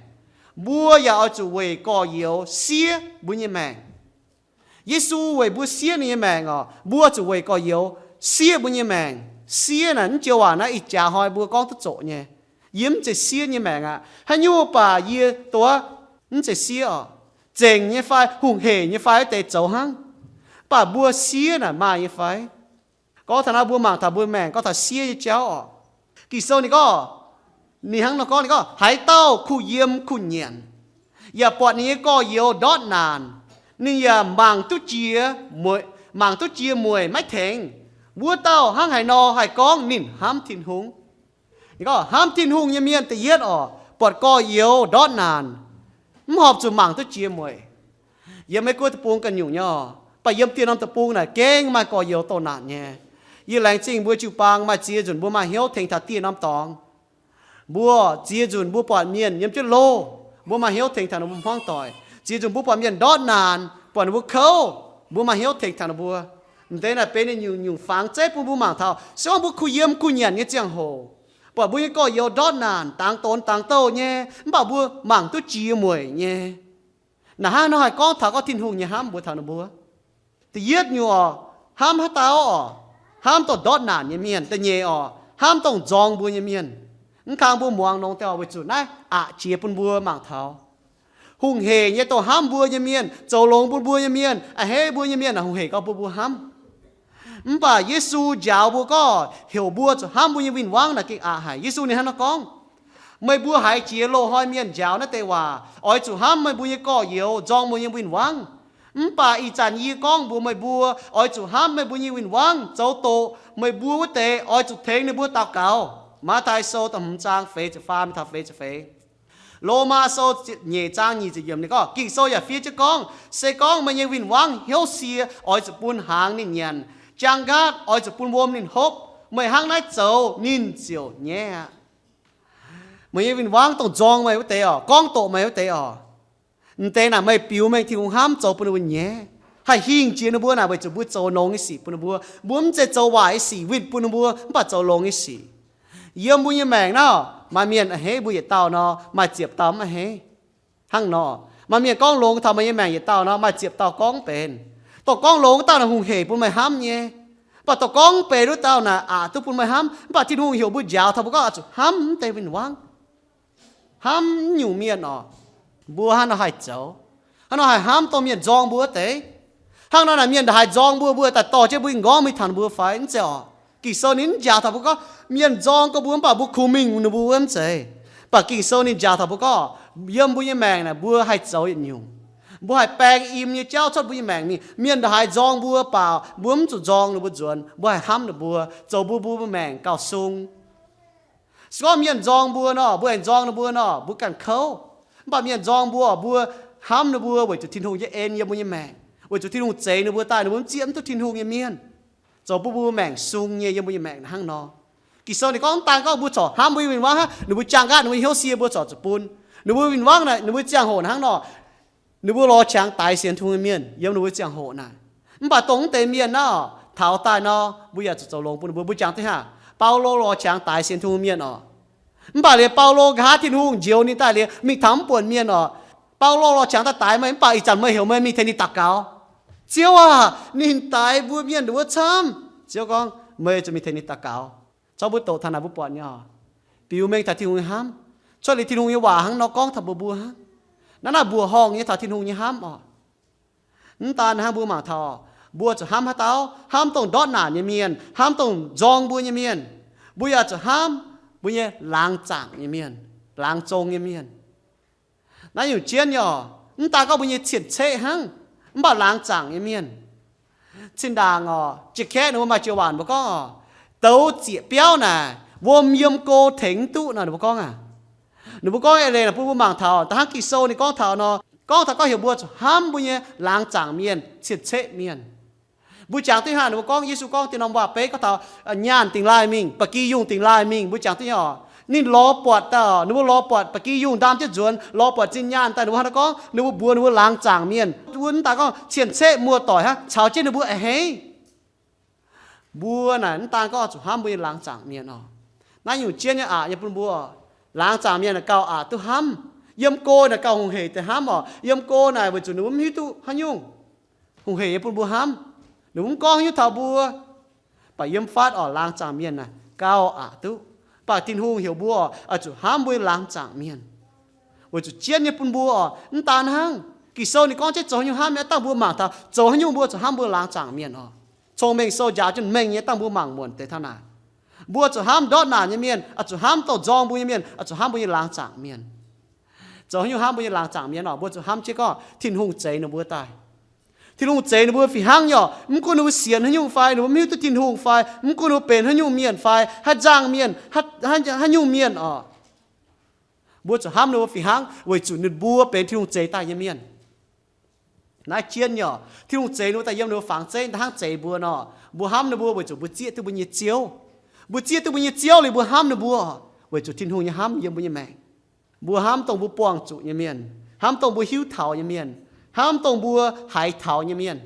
mbuo yaac oix zuqc weic gorx-youz siev mbuo nyei maengc. Yesu weic mbuo siev ninh nyei maengc oc, mbuo zuqc weic gorx-youz siev mbuo nyei maengc. Siev naaic mv joux waac naaiv ih jaax hnoi mbuo gorngv duqv zoqc nyei. Yie mv zeiz siev nyei maengc aqv. Haaix nyungc baac yie duqv mv zeiz siev oc. Zengc nyei fai, hungh heic nyei fai, wuov deix zoux hnangv. Mv baac mbuo siev naaic maaih nyei fai? Gorngv taux naaiv mbuo mangc taux mbuo maengc gorngv taux siev nyei jauv oc. Ging-Sou ninh gorngv, ninh hnangv nor gorngv, ninh gorngv, haaix dauh kuh yiem kuh nyanc, yaac buatc ninh nyei gorx-youz ndortv naanc, ninh yaac mangc duqv jiex, mangc duqv jiex mueic maiv tengx, wuov dauh hnangv haaix nor haih gorngv ninh hnamv Tin-Hungh? Ninh gorngv hnamv Tin-Hungh nyei mienh da'yietv oc, buatc gorx-youz ndortv naanc, mv horpc zuqc mangc duqv jiex mueic. Yiem Mei-Guoqv deic-bung ganh nyungc nyei oc, mv baac yiem dieh norm deic-bung naaic gengh maaih gorx-youz doh naanc nyei. Yie laengz zingh mbuo jiu-baang maaih ziex nzunc mbuo maaih hnyouv tengx taux dieh norm dorngx. Mbuo ziex nzunc mbuo buatc mienh yiem jienv loh, mbuo maaih hnyouv tengx taux ninh mbuo hmuangv doic. Ziex nzunc mbuo buatc mienh ndortv naanc, buatc ninh mbuo kouv, mbuo maaih hnyouv tengx taux ninh mbuo. M'deix naaic benx ninh nyungc-nyungc fangx zeiv bun mbuo mangc taux, se gorngv mbuo kuh yiem kuh nyanc nyei ziangh hoc, buatc mbuo nyei gorx-youz ndortv naanc, dangx donx dangx douh nyei, mv baac mbuo mangc duqv jiex mueic nyei. Naaic hnangv nor haih gorngv taux gorngv Tin-Hungh nyei hnamv mbuox taux ninh mbuo. Da'yietv nyungc oc, hnamv haaix dauh oc? Hnamv dongh ndortv naanc nyei mienh. Da'nyeic oc, hnamv dongh nzorng mbuo nyei mienh. Mv kang mbuo muangx longx deix oc, weic zuqc naaiv aqc jiex bun mbuo mangc taux. Hungh heic nyei dongh hnamv mbuo nyei mienh, zoux longx bun mbuo nyei mienh, a'hneiv mbuo nyei mienh, hungh heic gorngv bun mbuo hnamv. Mv baac Yesu njaaux mbuo gorngv heuc mbuo zuqc hnamv mbuo nyei win-wangv naaic gengh aqc haic. Yesu ninh hnangv naaiv gorngv, meih mbuo haiz jiex loz-hnoi mienh njaaux naaiv deix waac, oix zuqc hnamv meih mbuo nyei gorx-youz nzorng mbuo nyei win-wangv. Mv baac ih zanc yie gorngv mbuox meih mbuo, oix zuqc hnamv meih mbuo nyei win-wangv zoux doqc. Meih mbuo wuov deix oix zuqc tengx ninh mbuo daux gaux. Matv^taai Sou da'hmz zaang feix ziepc faam taux feix ziepc feix. Lomaa Sou nyeic zaang nyic ziepc yiemc ninh gorngv, Ging-Sou yaac fiev jienv gorngv, Se gorngv meih nyei win-wangv hnyouv sie, oix zuqc bun hnaangx ninh nyanc. Jaang-nqaatv oix zuqc bun wuom ninh hopv. Meih hnangv naaiv zoux, ninh ziouc nyaiv aqv. Meih nyei win-wangv dongh nzorng meih wuov deix oc, gorngv doqc meih wuov deix oc, m'deix naaic meih biux mengh Tin-Hungh hnamv zoux bun ninh mbuo nyaiv, haih hingh jiex ninh mbuo naaic weic zuqc mbuo zoux longx nyei sic bun ninh mbuo. Mbuo mv zeiz zoux waaic nyei sic winh bun ninh mbuo, mv baac zoux longx nyei sic. Yiem mbuo nyei maengc naaic, maaih mienh a'hneiv mbuo yietc dauh nor, maaih ziepc dauh mv a'hneiv. Hnangv nor, maaih mienh gorngv longx taux meih nyei maengc yietc dauh nor, maaih ziepc dauh gorngv mv benx. Dongh gorngv longx wuov dauh naaic hungh heic bun meih hnamv nyei, mv baac dongh gorngv mv benx wuov dauh naaic aqc duqv bun meih hnamv. Mv baac Tin-Hungh heuc mbuo njaaux taux mbuo gorngv oix zuqc hnamv mv deix win-wangv, hnamv mv nyungc mienh oc. Mbuo hnangv nor haih zoux, hnangv nor haih hnamv dongh mienh nzorng mbuo wuov deix. Hnangv nor naaic mienh ndongc haaix nzorng mbuo, mbuo daaih dorh jienv mbuo nyei nqorngv mingh taux ninh mbuo fai? Mv zeiz oc. Ging-Sou ninh mv njaaux taux mbuo gorngv mienh nzorng gorx mbuo mv baac mbuo kungx mingh wuov ninh mbuo wuov, mv zeiz. Mv baac Ging-Sou ninh njaaux taux mbuo gorngv yiem mbuo nyei maengc naaic mbuo haih zoux yietc nyungc. Mbuo haih baeng im nyei jauv cuotv mbuo nyei maengc mingh. Mienh ndongc haaix nzorng mbuo baac mbuo mv zuqc nzorng ninh mbuo nzuonx. Mbuo haih hnamv ninh mbuo, zoux bun mbuo, mbuo maengc gauh sung. Se gorngv mienh nzorng mbuo nor, mbuo aengx nzorng ninh mbuo nor, mbuo ganh kouv. Mv baac mienh nzorng mbuo, mbuo hnamv ninh mbuo weic zuqc Tin-Hungh nyei en yiem mbuo nyei maengc, weic zuqc Tin-Hungh zeix ninh mbuo daaih ninh mbuo mv zieqv mv duqv Tin-Hungh nyei mienh, zoux bun mbuo maengc sung nyei yiem mbuo nyei maengc hnangv nor. Ging-Sou ninh gorngv mv daan gorngv mbuo corc hnamv mbuo nyei win-wangv hnangv, ninh mbuo jaang nqaatv ninh mbuo nyei hnyouv sie mbuo corc zuqc bun. Ninh mbuo win-wangv naaic, ninh mbuo ziangh hoc hnangv nor, ninh mbuo lorz qangx daix sienx Tin-Hungh nyei mienh yiem ninh mbuo ziangh hoc naaic. Mv baac dongh mv deix mienh naaic taux daaih nor, mbuo yaac zuqc zoux longx bun ninh mbuo. Mbuo jangx duqv haav, Baulo lorz qangx daix sienx Tin-Hungh mienh oc. Mv baac liuz Baulo nqa'haav Tin-Hungh njoux ninh daaih liuz mingh taux mv buonc mienh oc. Baulo lorz qangx daaih daix meih, mv baac ih zanc meih heuc meih mingh tengx ninh daux gaux. Ziouv aac, ninh daix mbuo mienh nduov camv. Ziouv gorngv, meih zuqc mingh tengx ninh daux gaux. Corc mbuo doqc taux naaic mbuo buatc nyei oc. Biux mengh taux Tin-Hungh nyei hnamv, cuotv liuz Tin-Hungh nyei waac hnangv nor gorngv taux mbuo mbuo hnangv. Naaiv naaic mbuoqc horngh nyei taux Tin-Hungh nyei hnamv oc. Mv daan hnangv mbuo mangc taux, mbuo zuqc hnamv haaix dauh? Hnamv dongh ndortv naanc nyei mienh, hnamv dongh nzorng mbuo nyei mienh. Mbuo yaac zuqc hnamv mbuo nyei laangz zaangc nyei mienh, laangz zong nyei mienh. Naaiv nyungc jienv nyei oc, mv daan gorngv mbuo nyei cien-ceqv hnangv, mv baac laangz zaangc nyei mienh. Zinh ndaangc oc, jiex kaeqv ninh mbuo maaih joux waac mbuo gorngv oc, douz zieqc biauv naaic, wuom yiem go tengx mv duqv nor ninh mbuo gorngv aac. Ninh mbuo gorngv eix leiz naaic bun mbuo mangc taux, da'hnangv Ging-Sou ninh gorngv taux nor, gorngv taux gorngv heuc mbuo zuqc hnamv mbuo nyei laangz zaangc mienh, cien-ceqv mienh. Mbuo jangx duqv haav, ninh mbuo gorngv Yesu gorngv dien norm waac-beiv gorngv taux, nyaanh dingx laaih mingh, ba'gi yungh dingx laaih mingh. Mbuo jangx duqv nyei oc, ninh lorz buatc daaih oc, ninh mbuo lorz buatc ba'gi yungh ndaam jienv nzuonx, lorz buatc zinh nyaanh daaih, ninh mbuo hnangv naaiv gorngv, ninh mbuo mbuox ninh mbuo laangz zaangc mienh, wuov mv daan gorngv cien-ceqv muoz-doic hnangv caux jienv ninh mbuo a'hneiv. Mbuo naaic mv daan gorngv zuqc hnamv mbuo nyei laangz zaangc mienh oc. Naaiv nyungc jienv nyei aqc nyei bun mbuo, laangz zaangc mienh naaic gauh aqc duqv hnamv. Yiem go naaic gauh hungh heic deix hnamv oc. Yiem go naaic weic zuqc ninh mbuo mv hiuv duqv haaix nyungc, hungh heic nyei bun mbuo hnamv. Ninh mbuo mv gorngv haaix nyungc taux mbuo. Mv baac yiem fatv oc, laangz zaangc mienh naaic gauh aqc duqv. Mv baac Tin-Hungh heuc mbuo oc, oix zuqc hnamv mbuo nyei laangz zaangc mienh. Weic zuqc jienv nyei bun mbuo oc, mv daan hnangv. Ging-Sou ninh gorngv jienv zoux haaix nyungc hnamv nyei, dangh mbuo mangc taux zoux haaix nyungc mbuo zuqc hnamv mbuo laangz zaangc mienh oc. Cong-Mengh Sou njaaux jienv mengh nyei, dangh mbuo mangc muonc deix taux naaic. Mbuo zuqc hnamv ndortv naanc nyei mienh, oix zuqc hnamv dongh nzorng mbuo nyei mienh, oix zuqc hnamv mbuo nyei laangz zaangc mienh. Zoux haaix nyungc hnamv mbuo nyei laangz zaangc mienh oc? Mbuo zuqc hnamv jienv gorngv Tin-Hungh zeix ninh mbuo daaih. Tin-Hungh zeix ninh mbuo fih hnangv nyei oc. Mv gunv ninh mbuo sienx haaix nyungc fai, ninh mbuo mv hiuv duqv Tin-Hungh fai, mv gunv ninh mbuo benx haaix nyungc mienh fai, haaix nzangc mienh, haaix, haaix, haaix nyungc mienh oc, mbuo zuqc hnamv ninh mbuo fih hnangv weic zuqc ninh mbuo benx Tin-Hungh zeix daaih nyei mienh. Naaiv jienv nyei oc, Tin-Hungh zeix ninh mbuo daaih yiem ninh mbuo fangx zeiv, da'hnangv zeix mbuo nor, mbuo hnamv ninh mbuo weic zuqc mbuo zieqv duqv mbuo nyei Ziouv. Mbuo zieqv duqv mbuo nyei Ziouv liuz mbuo hnamv ninh mbuo oc, weic zuqc Tin-Hungh nyei hnamv yiem mbuo nyei maengc. Mbuo hnamv dongh mbuo buangh zuqc nyei mienh, hnamv dongh mbuo hiuv taux nyei mienh, hnamv dongh mbuo haiz taux nyei mienh.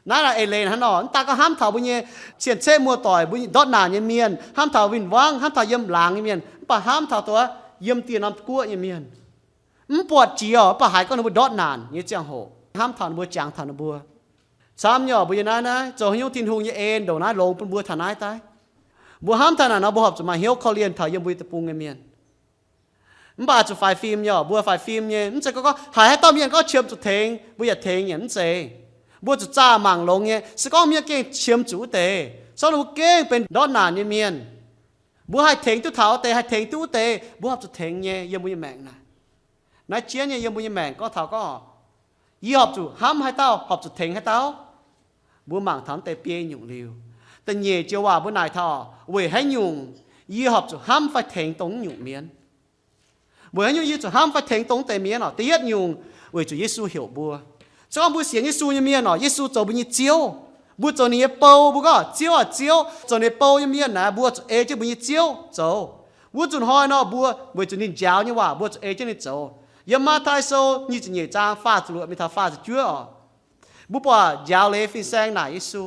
Naaiv naaic eix leiz hnangv nor, mv daan gorngv hnamv taux mbuo nyei cien-ceqv muoz-doic, mbuo ndortv naanc nyei mienh, hnamv taux win-wangv, hnamv taux yiem laangz nyei mienh, mv baac hnamv taux dongh yiem dieh norm guoqv nyei mienh. Mv buatc jiex oc, mv baac haiz gorngv ninh mbuo ndortv naanc nyei ziangh hoc, hnamv taux ninh mbuo, jangx taux ninh mbuo. Camv nyei oc, mbuo yiem naaiv naaiv zoux haaix nyungc Tin-Hungh nyei en ndongc naaiv longx bun mbuo taux naaiv daaih. Mbuo hnamv taux naaic nor, mbuo horpc zuqc maaih hnyouv korv-lienh taux yiem mbuo yietc deic-bung nyei mienh. Mv baac zuqc faix fim nyei oc, mbuo faix fim nyei. Mv zeiz gorngv, gorngv haiz haaix dauh mienh gorngv qiemx zuqc tengx, mbuo yaac tengx nyei, mv zeiz. Mbuo zuqc zaah mangc longx nyei. Se gorngv mienh gengh qiemx zuqc wuov deix, se gorngv ninh mbuo gengh benx ndortv naanc nyei mienh, mbuo haih tengx duqv taux wuov deix, haih tengx duqv wuov deix, mbuo horpc zuqc tengx nyei yiem mbuo nyei maengc naaic. Naaiv jienv nyei yiem mbuo nyei maengc gorngv taux gorngv Yie horpc zuqc hnamv haaix dauh, horpc zuqc tengx haaix dauh? Mbuo mangc taux naaiv deix biei nyungc liuz, da'nyeic joux waac mbuo naaic taux, weic haaix nyungc yie horpc zuqc hnamv fai tengx dongh nyungc mienh? Weic haaix nyungc yie zuqc hnamv fai tengx dongh deix mienh oc? Da'yietv nyungc, weic zuqc Yesu heuc mbuo. Se gorngv mbuo sienx Yesu nyei mienh oc, Yesu zoux mbuo nyei Ziouv. Mbuo zoux ninh nyei bou, mbuo gorngv, Ziouv aac, Ziouv, zoux ninh nyei bou nyei mienh naaic, mbuo zuqc ei jienv mbuo nyei Ziouv zoux. Wuov nzunc hnoi nor mbuo weic zuqc ninh njaaux nyei waac, mbuo zuqc ei jienv ninh zoux. Yiem Matv^taai Sou nyic ziepc nyeic zaang faah ziepc luoqc mingh taux faah ziepc juov oc. Mbuo buatc njaaux leiz fin-saeng naaic Yesu,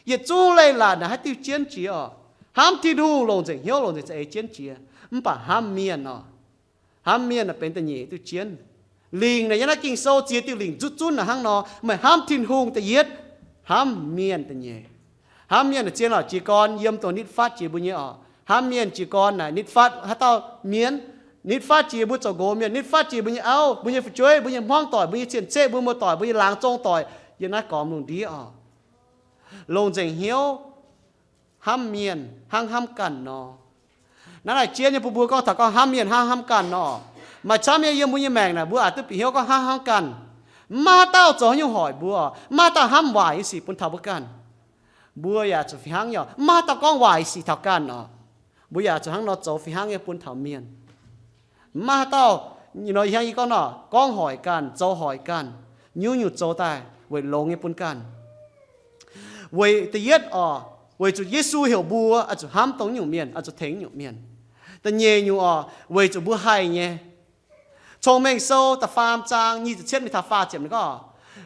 yietc zungv leiz-latc naaic haaix diuh jienv jiex oc? Hnamv Tin-Hungh longc nzengc hnyouv, longc nzengc za'eix jienv jiex, mv baac hnamv mienh oc, hnamv mienh naaic benx da'nyeic diuh jienv. Lingc naaic yiem naaiv Ging-Sou ziex diuh lingc zutv zunv naaic hnangv nor, meih hnamv Tin-Hungh da'yietv, hnamv mienh da'nyeic. Hnamv mienh naaic zien oc, jiez gorn yiem dongh nitv fatv jiex mbuo nyei oc. Hnamv mienh jiez gorn naaic nitv fatv haaix dauh mienh? Nitv fatv jiex mbuo zoux nqox mienh, nitv fatv jiex mbuo nyei auv, mbuo nyei fu'jueiv, mbuo nyei hmuangv doic, mbuo nyei cien-ceqv, mbuo muoz-doic, mbuo nyei laangz zong doic, yiem naaiv gormx lungh ndiev oc. Longc nzengc hnyouv hnamv mienh hnangv hnamv ganh nor. Naaiv laaic jienv nyei bun mbuo gorngv taux gorngv hnamv mienh hnangv hnamv ganh nor, maaih camv nyei yiem mbuo nyei maengc naaic mbuo aac duqv bieqc hnyouv gorngv hnangv hnamv ganh. Mv maaih haaix dauh zoux haaix nyungc hoic mbuo, mv maaih haaix dauh hnamv waaic nyei sic bun taux mbuo ganh. Mbuo yaac zuqc fih hnangv nyei oc, mv maaih haaix dauh gorngv waaic sic taux ganh oc. Mbuo yaac zuqc hnangv nor zoux fih hnangv nyei bun taux mienh. Mv maaih haaix dauh, nor ih hnangv yie gorngv nor, gorngv hoic ganh, zoux hoic ganh, nyungc-nyungc zoux daaih weic longx nyei bun ganh. Weic da'yietv oc, weic zuqc Yesu heuc mbuo oix zuqc hnamv dongh nyungc mienh, oix zuqc tengx nyungc mienh. Da'nyeic nyungc oc, weic zuqc mbuo haih nyei. Cong-Mengh Sou da'faam zaang nyic ziepc cietv mingh taux faah ziepc ninh gorngv,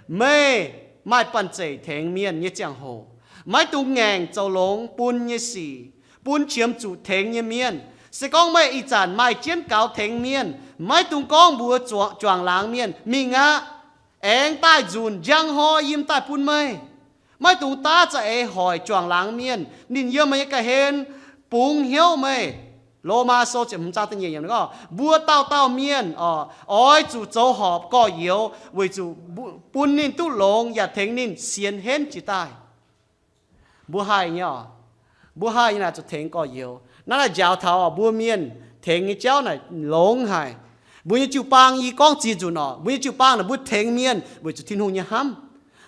meih maaih banh zeic tengx mienh nyei ziangh hoc, maiv dungx ngaengc zoux longx bun nyei sic bun qiemx zuqc tengx nyei mienh. Se gorngv meih ih zanc maaih jienv gaux tengx mienh, maiv dungx gorngv mbuox juangc laangz mienh, mingh aqv, aengx daaih nzunc njang hnoi yiem daaih bun meih. Maiv dungx daav za'eix hoic juangc laangz mienh, ninh yiem meih nyei ga'hlen bungx hnyouv meih. Lomaa Sou ziepc hmz zaang da'nyeic yiemc gorngv, mbuo dauh dauh mienh oix zuqc zoux horpc gorx-youz weic zuqc bun ninh duqv longx yaac tengx ninh sienx henv jiez daaih. Mbuo haih nyei oc. Mbuo haih nyei naaic zuqc tengx gorx-youz. Naaiv naaic njaaux taux mbuo mienh tengx nyei jauv naaic longx haic. Mbuo nyei jiu-baang, yie gorngv ziex nzunc oc, mbuo nyei jiu-baang naaic mbuo tengx mienh weic zuqc Tin-Hungh nyei hnamv.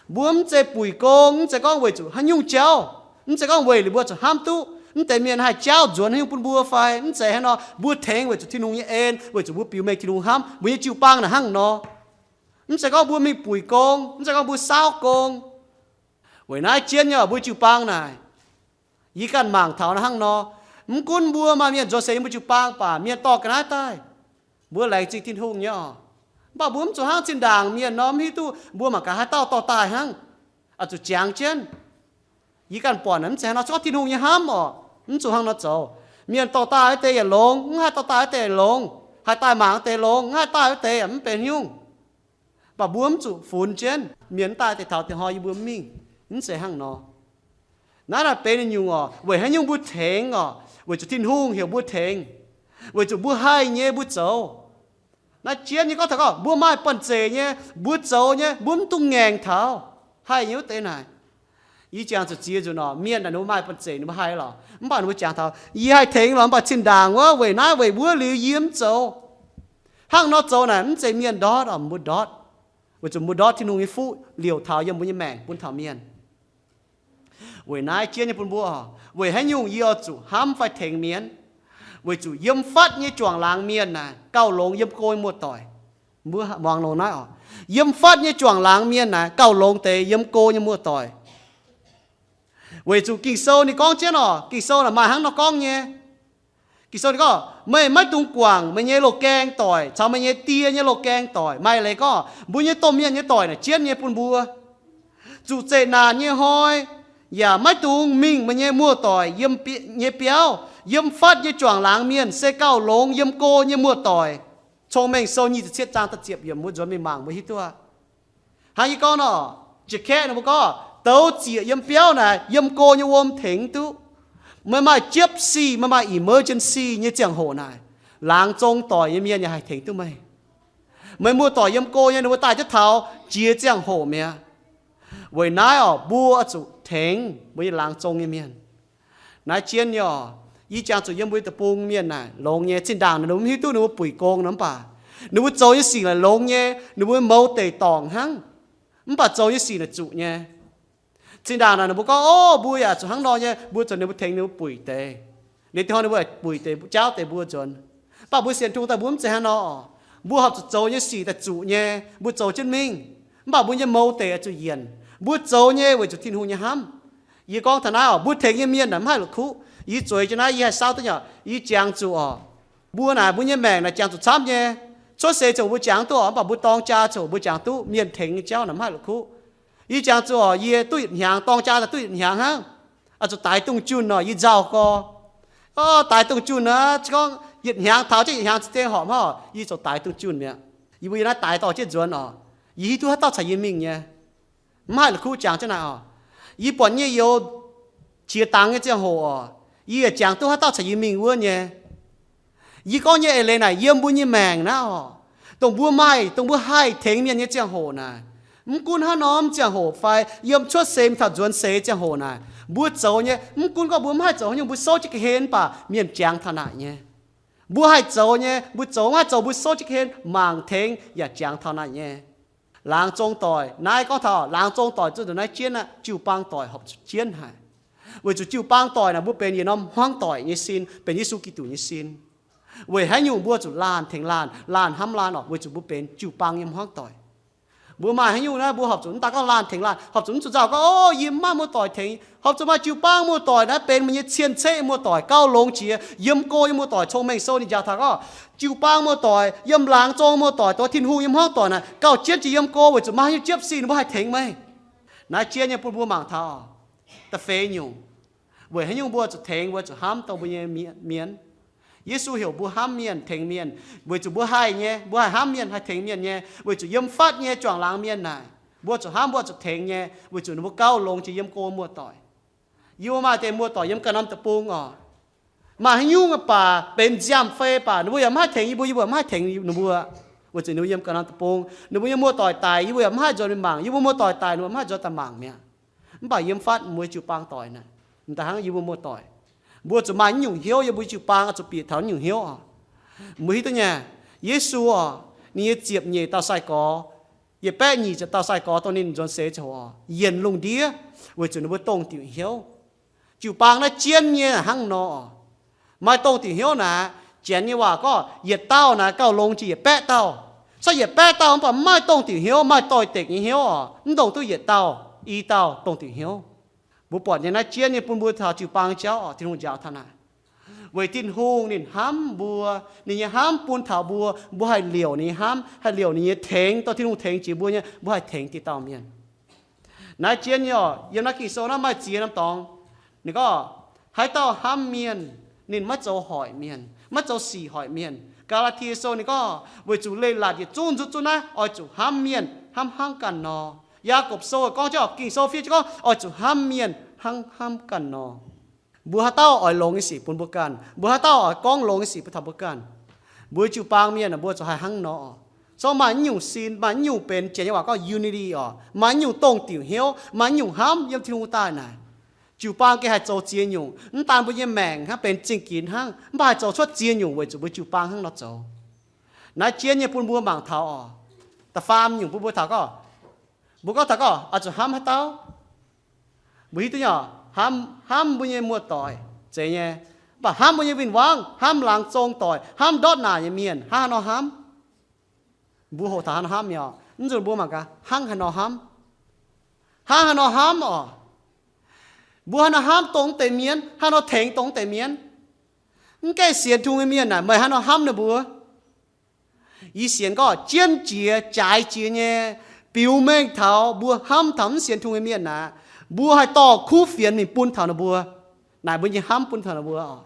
Mbuo mv zeiz buic gong, mv zeiz gorngv weic zuqc haaix nyungc jauv, mv zeiz gorngv weic liuz mbuo zuqc hnamv duqv mv deix mienh haih jauv nzuonx haaix nyungc bun mbuo fai, mv zeiz haaix nor. Mbuo tengx weic zuqc Tin-Hungh nyei en, weic zuqc mbuo biux mengh Tin-Hungh hnamv. Mbuo nyei jiu-baang naaic hnangv nor. Mv zeiz gorngv mbuo mingh buic gong, mv zeiz gorngv mbuo saauv gong. Weic naaiv jienv nyei mbuo jiu-baang naaic, yie ganh mangc taux naaiv hnangv nor. Mv gunv mbuo maaih mienh nzuonx seix yiem mbuo jiu-baang baac mienh dorh ga'naaiv daaih, mbuo laengz zingh Tin-Hungh nyei oc. Mv baac mbuo mv zuqc hnangv zinh ndaangc mienh nor, mv hiuv duqv mbuo mangc gaax haaix dauh dorh daaih hnangv, oix zuqc jangx jienv. Yie ganh buatc naaic mv zeiz hnangv nor, se gorngv Tin-Hungh nyei hnamv oc, mv zuqc hnangv nor zoux. Mienh dorh daaih wuov deix yaac longx, mv haih dorh daaih wuov deix longx, haih daaih mangc wuov deix longx, mv haih daaih wuov deix yaac mv benx nyungc. Mv baac mbuo mv zuqc funx jienv mienh mv daaih deix taux deix hnoi yie mbuo mv mingh, mv zeiz hnangv nor. Naaiv naaic benx nyungc oc, weic haaix nyungc mbuo tengx oc? Weic zuqc Tin-Hungh heuc mbuo tengx, weic zuqc mbuo haih nyei mbuo zoux. Naaiv jienv nyei gorngv taux gorngv mbuo maaih banh zeic nyei, mbuo zoux nyei, mbuo mv dungx ngaengc taux haih nyei wuov deix naaic. Yie jangx zuqc ziex nzunc oc, mienh naaic ninh mbuo maaih banh zeic ninh mbuo haih lorqc, mv baac ninh mbuo jangx taux, yie haih tengx lorqc, mv baac zinh ndaangc wuov weic naaiv weic wuov liuz yie mv zoux. Hnangv nor zoux naaic mv zeiz mienh ndortv oc, mbuo ndortv. Weic zuqc mbuo ndortv Tin-Hungh nyei fuqv liouc taux yiem mbuo nyei maengc bun taux mienh. Weic naaiv jienv nyei bun mbuo oc, weic haaix nyungc yie oix zuqc hnamv fai tengx mienh? Weic zuqc yiem fatv nyei juangc laangz mienh naaic gauh longx yiem go nyei muoz-doic. Mbuo muangx longx naaiv oc. Yiem fatv nyei juangc laangz mienh naaic gauh longx deix yiem go nyei muoz-doic. Weic zuqc Ging-Sou ninh gorngv jienv oc, Ging-Sou naaic maaih hnangv nor gorngv nyei. Ging-Sou ninh gorngv, meih maiv dungx guangc meih nyei loz-gaeng doic caux meih nyei die nyei loz-gaeng doic. Maaih leiz gorngv mbuo nyei domh mienh nyei doic naaic jienv nyei bun mbuo. Zuqc zeqc naanc nyei hnoi yaac maiv dungx mingh meih nyei muoz-doic yiem nyei biauv. Yiem fatv nyei juangc laangz mienh se gauh longx yiem go nyei muoz-doic. Cong-Mengh Sou nyic ziepc cietv zaang da'ziepc yiemc, mbuo nzuonx mingh mangc mbuo hiuv duqv. Hnangv yie gorngv nor, jiex kaeqv ninh mbuo gorngv, douz ziec yiem biauv naaic yiem go nyei wuom tengx duqv. Meih maaih jiepv sic, meih maaih emergency nyei ziangh hoc naaic, laangz zong doic nyei mienh yaac haih tengx duqv meih. Meih muoz-doic yiem go nyei, ninh mbuo daaih jienv taux jiex ziangh hoc mi'aqv. Weic naaiv oc, mbuo zuqc tengx mbuo nyei laangz zong nyei mienh. Naaiv jienv nyei oc, yie jangx zuqc yiem mbuo deic-bung mienh naaic longx nyei. Zinh ndaangc ninh mbuo mv hiuv duqv ninh mbuo buic gong nor, mv baac ninh mbuo zoux nyei sic naaic longx nyei, ninh mbuo mouz deic-dorngc hnangv. Mv baac zoux nyei sic naaic zuqc nyei. Zinh ndaangc naaic ninh mbuo gorngv, Ov, mbuo yaac zuqc hnangv nor nyei, mbuo zuqc ninh mbuo tengx ninh mbuo buic deix. Liuz dinh hnoi ninh mbuo buic deix, jaauv deix mbuo nzuonx. Mv baac mbuo sienx tungx daaih mbuo mv zeiz hnangv nor. Mbuo horpc zuqc zoux nyei sic daaih zuqc nyei, mbuo zoux jienv mingh. Mv baac mbuo nyei mouz deic oix zuqc yienc. Mbuo zoux nyei weic zuqc Tin-Hungh nyei hnamv. Yie gorngv taux naaiv oc, mbuo tengx nyei mienh naaic mv haih la'kuqv. Yie zueiz jienv naaiv yie haih saauv duqv nyei oc, yie jangx zuqc oc, mbuo naaic mbuo nyei maengc naaic jangx zuqc camv nyei. Cuotv seix ziouc mbuo jangx duqv oc, mv baac mbuo dorng jaa ziouc mbuo jangx duqv, mienh tengx nyei jauv naaic mv haih la'kuqv. Yie jangx zuqc oc, yie duqv yietc hnyangx, dorng jaa daaih duqv yietc hnyangx hnangv. Oix zuqc daix dungz junh nor, yie nzauh gorx. Oc, daix dungz junh naaic, se gorngv yietc hnyangx taux jienv yietc hnyangx za'gengh horpc hnangv oc, yie ziouc daix dungz junh mi'aqv. Yie mbuo yiem naaiv daix dorh jienv nzuonx oc. Yie hiuv duqv haaix dauh caux yie mingh nyei. Mv haih la'kuqv jangx jienv naaic oc. Yie buatc nyei youz qiex dangx nyei ziangh hoc oc, yie yaac jangx duqv haaix dauh caux yie mingh wuov nyei. Yie gorngv nyei eix leiz naaic yiem mbuo nyei maengc naaiv oc, dongh mbuo maaih, dongh mbuo haih tengx mienh nyei ziangh hoc naaic, mv gunv hnangv norm ziangh hoc fai yiem cuotv seix mingh taux nzuonx seix ziangh hoc naaic, mbuo zoux nyei, mv gunv gorngv mbuo mv haih zoux haaix nyungc, mbuo souv jienv ga'hlen mv baac mienh jangx taux naaic nyei. Mbuo haih zoux nyei, mbuo zoux mv haih zoux, mbuo souv jienv ga'hlen mangc tengx yaac jangx taux naaic nyei. Laangz zong doic, naaiv gorngv taux laangz zong doic zunh ndongc naaiv jienv aqv, jiu-baang doic horpc zuqc jienv haic. Weic zuqc jiu-baang doic naaic mbuo benx yietc norm hmuangv doic nyei sin, benx Yesu Giduc nyei sin. Weic haaix nyungc mbuo zuqc laanh tengx laanh, laanh hnamv laanh oc, weic zuqc mbuo benx jiu-baang nyei hmuangv doic. Mbuo maaih haaix nyungc naaiv mbuo horpc zuqc mv daan gorngv laanh tengx laanh, horpc zuqc mv zuqc nzauh gorngv, Ov, yie mv maaih muoz-doic tengx. Horpc zuqc maaih jiu-baang muoz-doic naaiv benx meih nyei cien-ceqv muoz-doic, gauh longx jiex, yiem go nyei muoz-doic, cong-mengh sou ninh njaaux taux gorngv, jiu-baang muoz-doic, yiem laangz zong muoz-doic, dongh Tin-Hungh nyei hmuangv doic naaic gauh jienv jiex yiem go weic zuqc maaih haaix nyungc jiepv sih ninh mbuo haih tengx meih. Naaiv jienv nyei bun mbuo mangc taux da'feix nyungc, weic haaix nyungc mbuo zuqc tengx, mbuo zuqc hnamv dongh mbuo nyei mienh. Yesu heuc mbuo hnamv mienh, tengx mienh, weic zuqc mbuo haih nyei, mbuo haih hnamv mienh, haih tengx mienh nyei, weic zuqc yiem fatv nyei juangc laangz mienh naaic, mbuo zuqc hnamv, mbuo zuqc tengx nyei, weic zuqc ninh mbuo gauh longx jiex yiem go muoz-doic. Yie mbuo maaih deix muoz-doic yiem ganh norm deic-bung oc. Maaih haaix nyungc baac benx nziaamv-fei baac ninh mbuo yaac mv haih tengx yie mbuo, yie mbuo yaac mv haih tengx ninh mbuo, weic zuqc ninh mbuo yiem ganh norm deic-bung. Ninh mbuo nyei muoz-doic daic, yie mbuo yaac mv haih nzuonx mingh mangc. Yie mbuo muoz-doic daic, ninh mbuo mv haih nzuonx daaih mangc mi'aqv. Mv baac yiem fatv mbuo nyei jiu-baang doic naaic, m'daaih hnangv yie mbuo muoz-doic, mbuo zuqc maaih naaiv nyungc hnyouv yiem mbuo jiu-baang oix zuqc bieqc taux naaiv nyungc hnyouv oc. Mbuo hiuv duqv nyei, Yesu oc, ninh nyei ziepc nyeic dauh sai-gorx, yietc baeqv nyic ziepc dauh sai-gorx dongh ninh nzuonx seix ziangh hoc oc, yienc lungh ndiev weic zuqc ninh mbuo dongh diuc hnyouv. Jiu-baang naaiv jienv nyei hnangv nor oc. Maaih dongh diuc hnyouv naaic, Janx nyei waac gorngv yietc dauh naaic gauh longx jiex yietc baeqv dauh. Se yietc baeqv dauh mv baac mv maaih dongh diuc hnyouv, maaih doix-dekc nyei hnyouv oc, mv ndongc duqv yietc dauh, i dauh dongh diuc hnyouv. Mbuo buatc nyei naaiv jienv nyei bun mbuo taux jiu-baang jauv oc, Tin-Hungh njaaux taux naaic. Weic Tin-Hungh ninh hnamv mbuo, ninh nyei hnamv bun taux mbuo, mbuo haih liouc ninh nyei hnamv, haih liouc ninh nyei tengx, dongh Tin-Hungh tengx jiex mbuo nyei, mbuo haih tengx diqc dauh mienh. Naaiv jienv nyei oc, yiem naaiv Ging-Sou naaiv maaih ziex norm dorngx. Ninh gorngv, haaix dauh hnamv mienh, ninh maiv zoux hoic mienh, maiv zoux sic hoic mienh. Gaa^laa^tie Sou ninh gorngv, weic zuqc leiz-latc yietc zungv nzutv zunv naaiv oix zuqc hnamv mienh hnangv hnamv ganh nor. Yaagorpc Sou gorngv jienv oc, Ging-Sou fiev jienv gorngv oix zuqc hnamv mienh hnangv hnamv ganh nor. Mbuo haaix dauh oix longx nyei sic bun mbuo ganh, mbuo haaix dauh oix gorngv longx nyei sic bun taux mbuo ganh. Mbuo jiu-baang mienh mbuo zuqc haih hnangv nor oc. Zorqv maaih naaiv nyungc sin, maaih naaiv nyungc benx, Janx nyei waac gorngv unity oc, maaih naaiv nyungc dongh diuc hnyouv, maaih naaiv nyungc hnamv yiem Tin-Hungh daaih naaic. Jiu-baang gengh haih zoux ziex nyungc, mv daan mbuo nyei maengc hnangv benx zingh ginx hnangv, mv baac haih zoux cuotv ziex nyungc weic zuqc mbuo jiu-baang hnangv nor zoux. Naaiv jienv nyei bun mbuo mangc taux oc. Da'faam nyungc bun mbuo taux gorngv, mbuo gorngv taux gorngv oix zuqc hnamv haaix dauh? Mbuo hiuv duqv nyei oc, hnamv, hnamv mbuo nyei muoz-doic zeiz nyei. Mv baac hnamv mbuo nyei win-wangv, hnamv laangz zong doic, hnamv ndortv naanc nyei mienh, hnangv haaix nor hnamv? Mbuo hoqc taux haaix nor hnamv nyei oc? Mv nzunc mbuo mangc gaax hnangv haaix nor hnamv. Hnangv haaix nor hnamv oc? Mbuo haaix nor hnamv dongh deix mienh? Haaix nor tengx dongh deix mienh? Mv gaengh sienx Tin-Hungh nyei mienh naaic, meih haaix nor hnamv ninh mbuo? Yie sienx gorngv jienv jiex, jaaix jiex nyei, biux mengh taux mbuo hnamv taux mv sienx Tin-Hungh nyei mienh naaic, mbuo haih dorh kuv fienx mingh bun taux ninh mbuo. Naaic mbuo nyei hnamv bun taux ninh mbuo oc.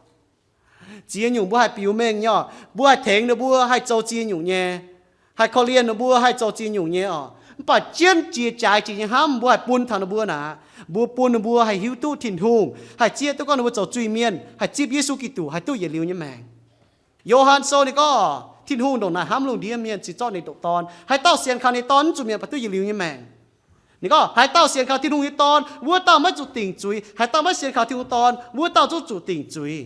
Ziex nyungc mbuo haih biux mengh nyei oc. Mbuo haih tengx ninh mbuo haih zoux ziex nyungc nyei, haih korv-lienh ninh mbuo haih zoux ziex nyungc nyei oc. Mv baac jienv jiex jaaix jiex nyei hnamv mbuo haih bun taux ninh mbuo naaic, mbuo bun ninh mbuo haih hiuv duqv Tin-Hungh, haih zieqv duqv gorngv ninh mbuo zoux zuiz-mienh, haih zipv Yesu Giduc, haih duqv yietc liuz nyei maengc. Yo^han Sou ninh gorngv, Tin-Hungh ndongc naaic hnamv lungh ndiev mienh, cingx zorqv ninh nyei ndoqc Dorn. Haaix dauh sienx kaux ninh nyei Dorn, mv zuqc mietc, baac duqv yietc liuz nyei maengc. Ninh gorngv, haaix dauh sienx kaux Tin-Hungh nyei Dorn, wuov dauh maiv zuqc dingc zuiz. Haaix dauh maiv sienx kaux Tin-Hungh Dorn, wuov dauh zungv zuqc dingc zuiz.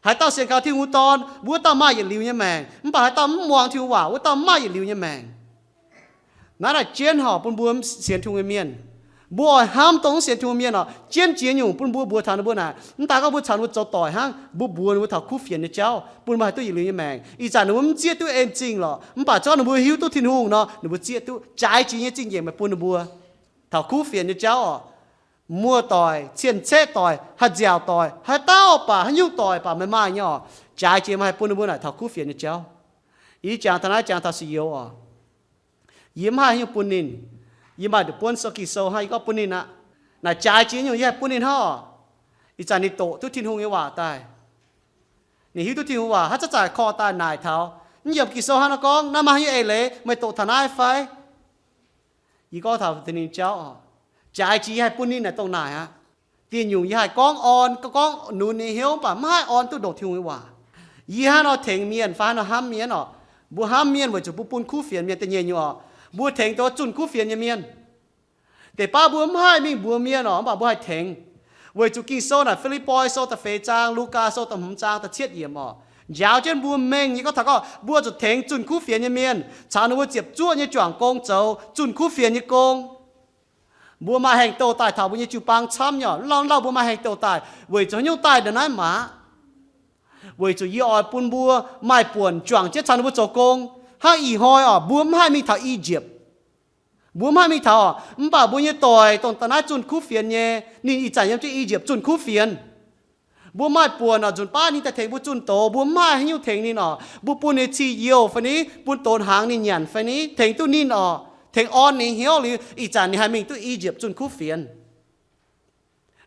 Haaix dauh sienx kaux Tin-Hungh Dorn, wuov dauh maaih yietc liuz nyei maengc. Mv baac haaix dauh mv muangx Tin-Hungh waac, wuov dauh mv maaih yietc liuz nyei maengc. Naaiv naaic jienv horc bun mbuo sienx Tin-Hungh nyei mienh. Mbuo oix hnamv dongh mv sienx Tin-Hungh mienh oc, jienv jiex nyungc bun mbuo mbuox taux ninh mbuo naaic, mv daan gorngv mbuo caux ninh mbuo zoux doic hnangv, mbuo mbuox ninh mbuo taux kuv fienx nyei jauv, bun ninh mbuo haih duqv yietc liuz nyei maengc. Ih zanc ninh mbuo mv zieqv duqv en zingh lorqc, mv baac zungv ninh mbuo hiuv duqv Tin-Hungh nor, ninh mbuo zieqv duqv jaaix jiex nyei zingh nyeic meih bun ninh mbuo taux kuv fienx nyei jauv oc. Muoz doic, cien-ceqv doic, haaix nziaauc doic, haaix dauh baac, haaix nyungc doic baac meih maaih nyei oc, jaaix jiex meih haih bun ninh mbuo naaic taux kuv fienx nyei jauv. Yie jangx taux naaiv jangx taux sic youz oc. Yie mv haih haaix nyungc bun ninh. Yie maaih nduqc buonv sou Ging-Sou hnangv, yie gorngv bun ninh aqv. Naaic jaaix jiex nyungc yie haih bun ninh hnangv oc. Ih zanc ninh doqc duqv Tin-Hungh nyei waac daaih. Ninh hiuv duqv Tin-Hungh waac, haaix zanc-zanc korv daaih naaic taux, mv yiem Ging-Sou hnangv nor gorngv, naaiv maaih haaix nyungc eix leiz, meih doqc taux naaiv fai? Yie gorngv taux ninh jauv oc. Jaaix jiex yie haih bun ninh naaic dongh naaic aqv. Dieh nyungc yie haih gorngv orn, gorngv nunz ninh hnyouv, mv baac mv haih orn duqv ndongc Tin-Hungh nyei waac. Yie hnangv nor tengx mienh fai hnangv nor hnamv mienh oc. Mbuo hnamv mienh weic zuqc mbuo bun kuv fienx mienh da'nyeic nyungc oc. Mbuo tengx dongh zunh kuv fienx nyei mienh. Deix baav mbuo mv haih mingh mbuox mienh oc, mv baac mbuo haih tengx. Weic zuqc Ging-Sou naaic Fi^lipv^poi Sou da'feix zaang, Lugaa Sou da'hmz zaang da'cietv yiemc oc, njaaux jienv mbuo mengh nyei gorngv taux gorngv mbuo zuqc tengx zunh kuv fienx nyei mienh, caux ninh mbuo ziepc zuoqv nyei juangc gong zoux zunh kuv fienx nyei gong. Mbuo maaih haengh douh daaih taux mbuo nyei jiu-baang camv nyei oc. Lauh lauh mbuo maaih haengh douh daaih weic zuqc haaix nyungc daaih ndongc naaiv maah? Weic zuqc yie oix bun mbuo maaih buonc juangc jienv caux ninh mbuo zoux gong. Hnangv ih hnoi oc, mbuo mv haih mingh taux I^yipv. Mbuo mv haih mingh taux oc, mv baac mbuo nyei doic dongh da'naaiv zunh kuv fienx nyei, ninh ih zanc yiem jienv I^yipv zunh kuv fienx. Mbuo maaih buonc oc, nzunc baav ninh daaih tengx mbuo zunh doz, mbuo mv maaih haaix nyungc tengx ninh oc. Mbuo bun ninh cih youh fai ni, bun donx hnaangx ninh nyanc fai ni, tengx duqv ninh oc, tengx orn ninh hnyouv liuz, ih zanc ninh haih mingh duqv I^yipv zunh kuv fienx.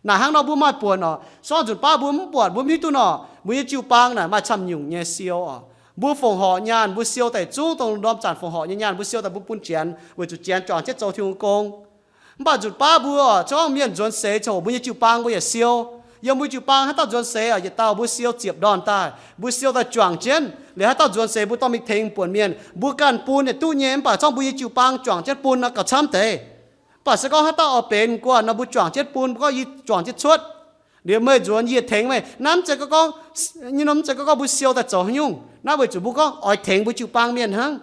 Naaic hnangv nor mbuo maaih buonc oc. Se gorngv nzunc baav mbuo mv buatc, mbuo mv hiuv duqv nor, mbuo nyei jiu-baang naaic maaih camv nyungc nyei siou oc. Mbuo fongc horc nyaanh, mbuo siou daaih zungv dongh ndorm zanc fongc horc nyei nyaanh, mbuo siou daaih mbuo bun Janx, weic zuqc Janx juangc jienv zoux Tin-Hungh gong. Mv baac nzunc baav mbuo oc, se gorngv mienh nzuonx seix ziouc mbuo nyei jiu-baang mbuo yaac siou. Yiem mbuo jiu-baang haaix dauh nzuonx seix oc, yietc dauh mbuo siou ziepc ndorn daaih, mbuo siou daaih juangc jienv. Liuz haaix dauh nzuonx seix mbuo dorh mingh tengx buonc mienh, mbuo ganh bun yaac duqv nyei, mv baac se gorngv mbuo nyei jiu-baang juangc jienv bun nor gauh camv deix. Mv baac se gorngv haaix dauh oix benx gu'nguaaic nor, mbuo juangc jienv bun, mbuo gorngv yie juangc jienv cuotv. Liuz meih nzuonx yie tengx meih. Naaiv mv zeiz gorngv, nyei norm mv zeiz gorngv mbuo siou daaih zoux haaix nyungc. Naaiv weic zuqc mbuo gorngv oix tengx mbuo jiu-baang mienh hnangv.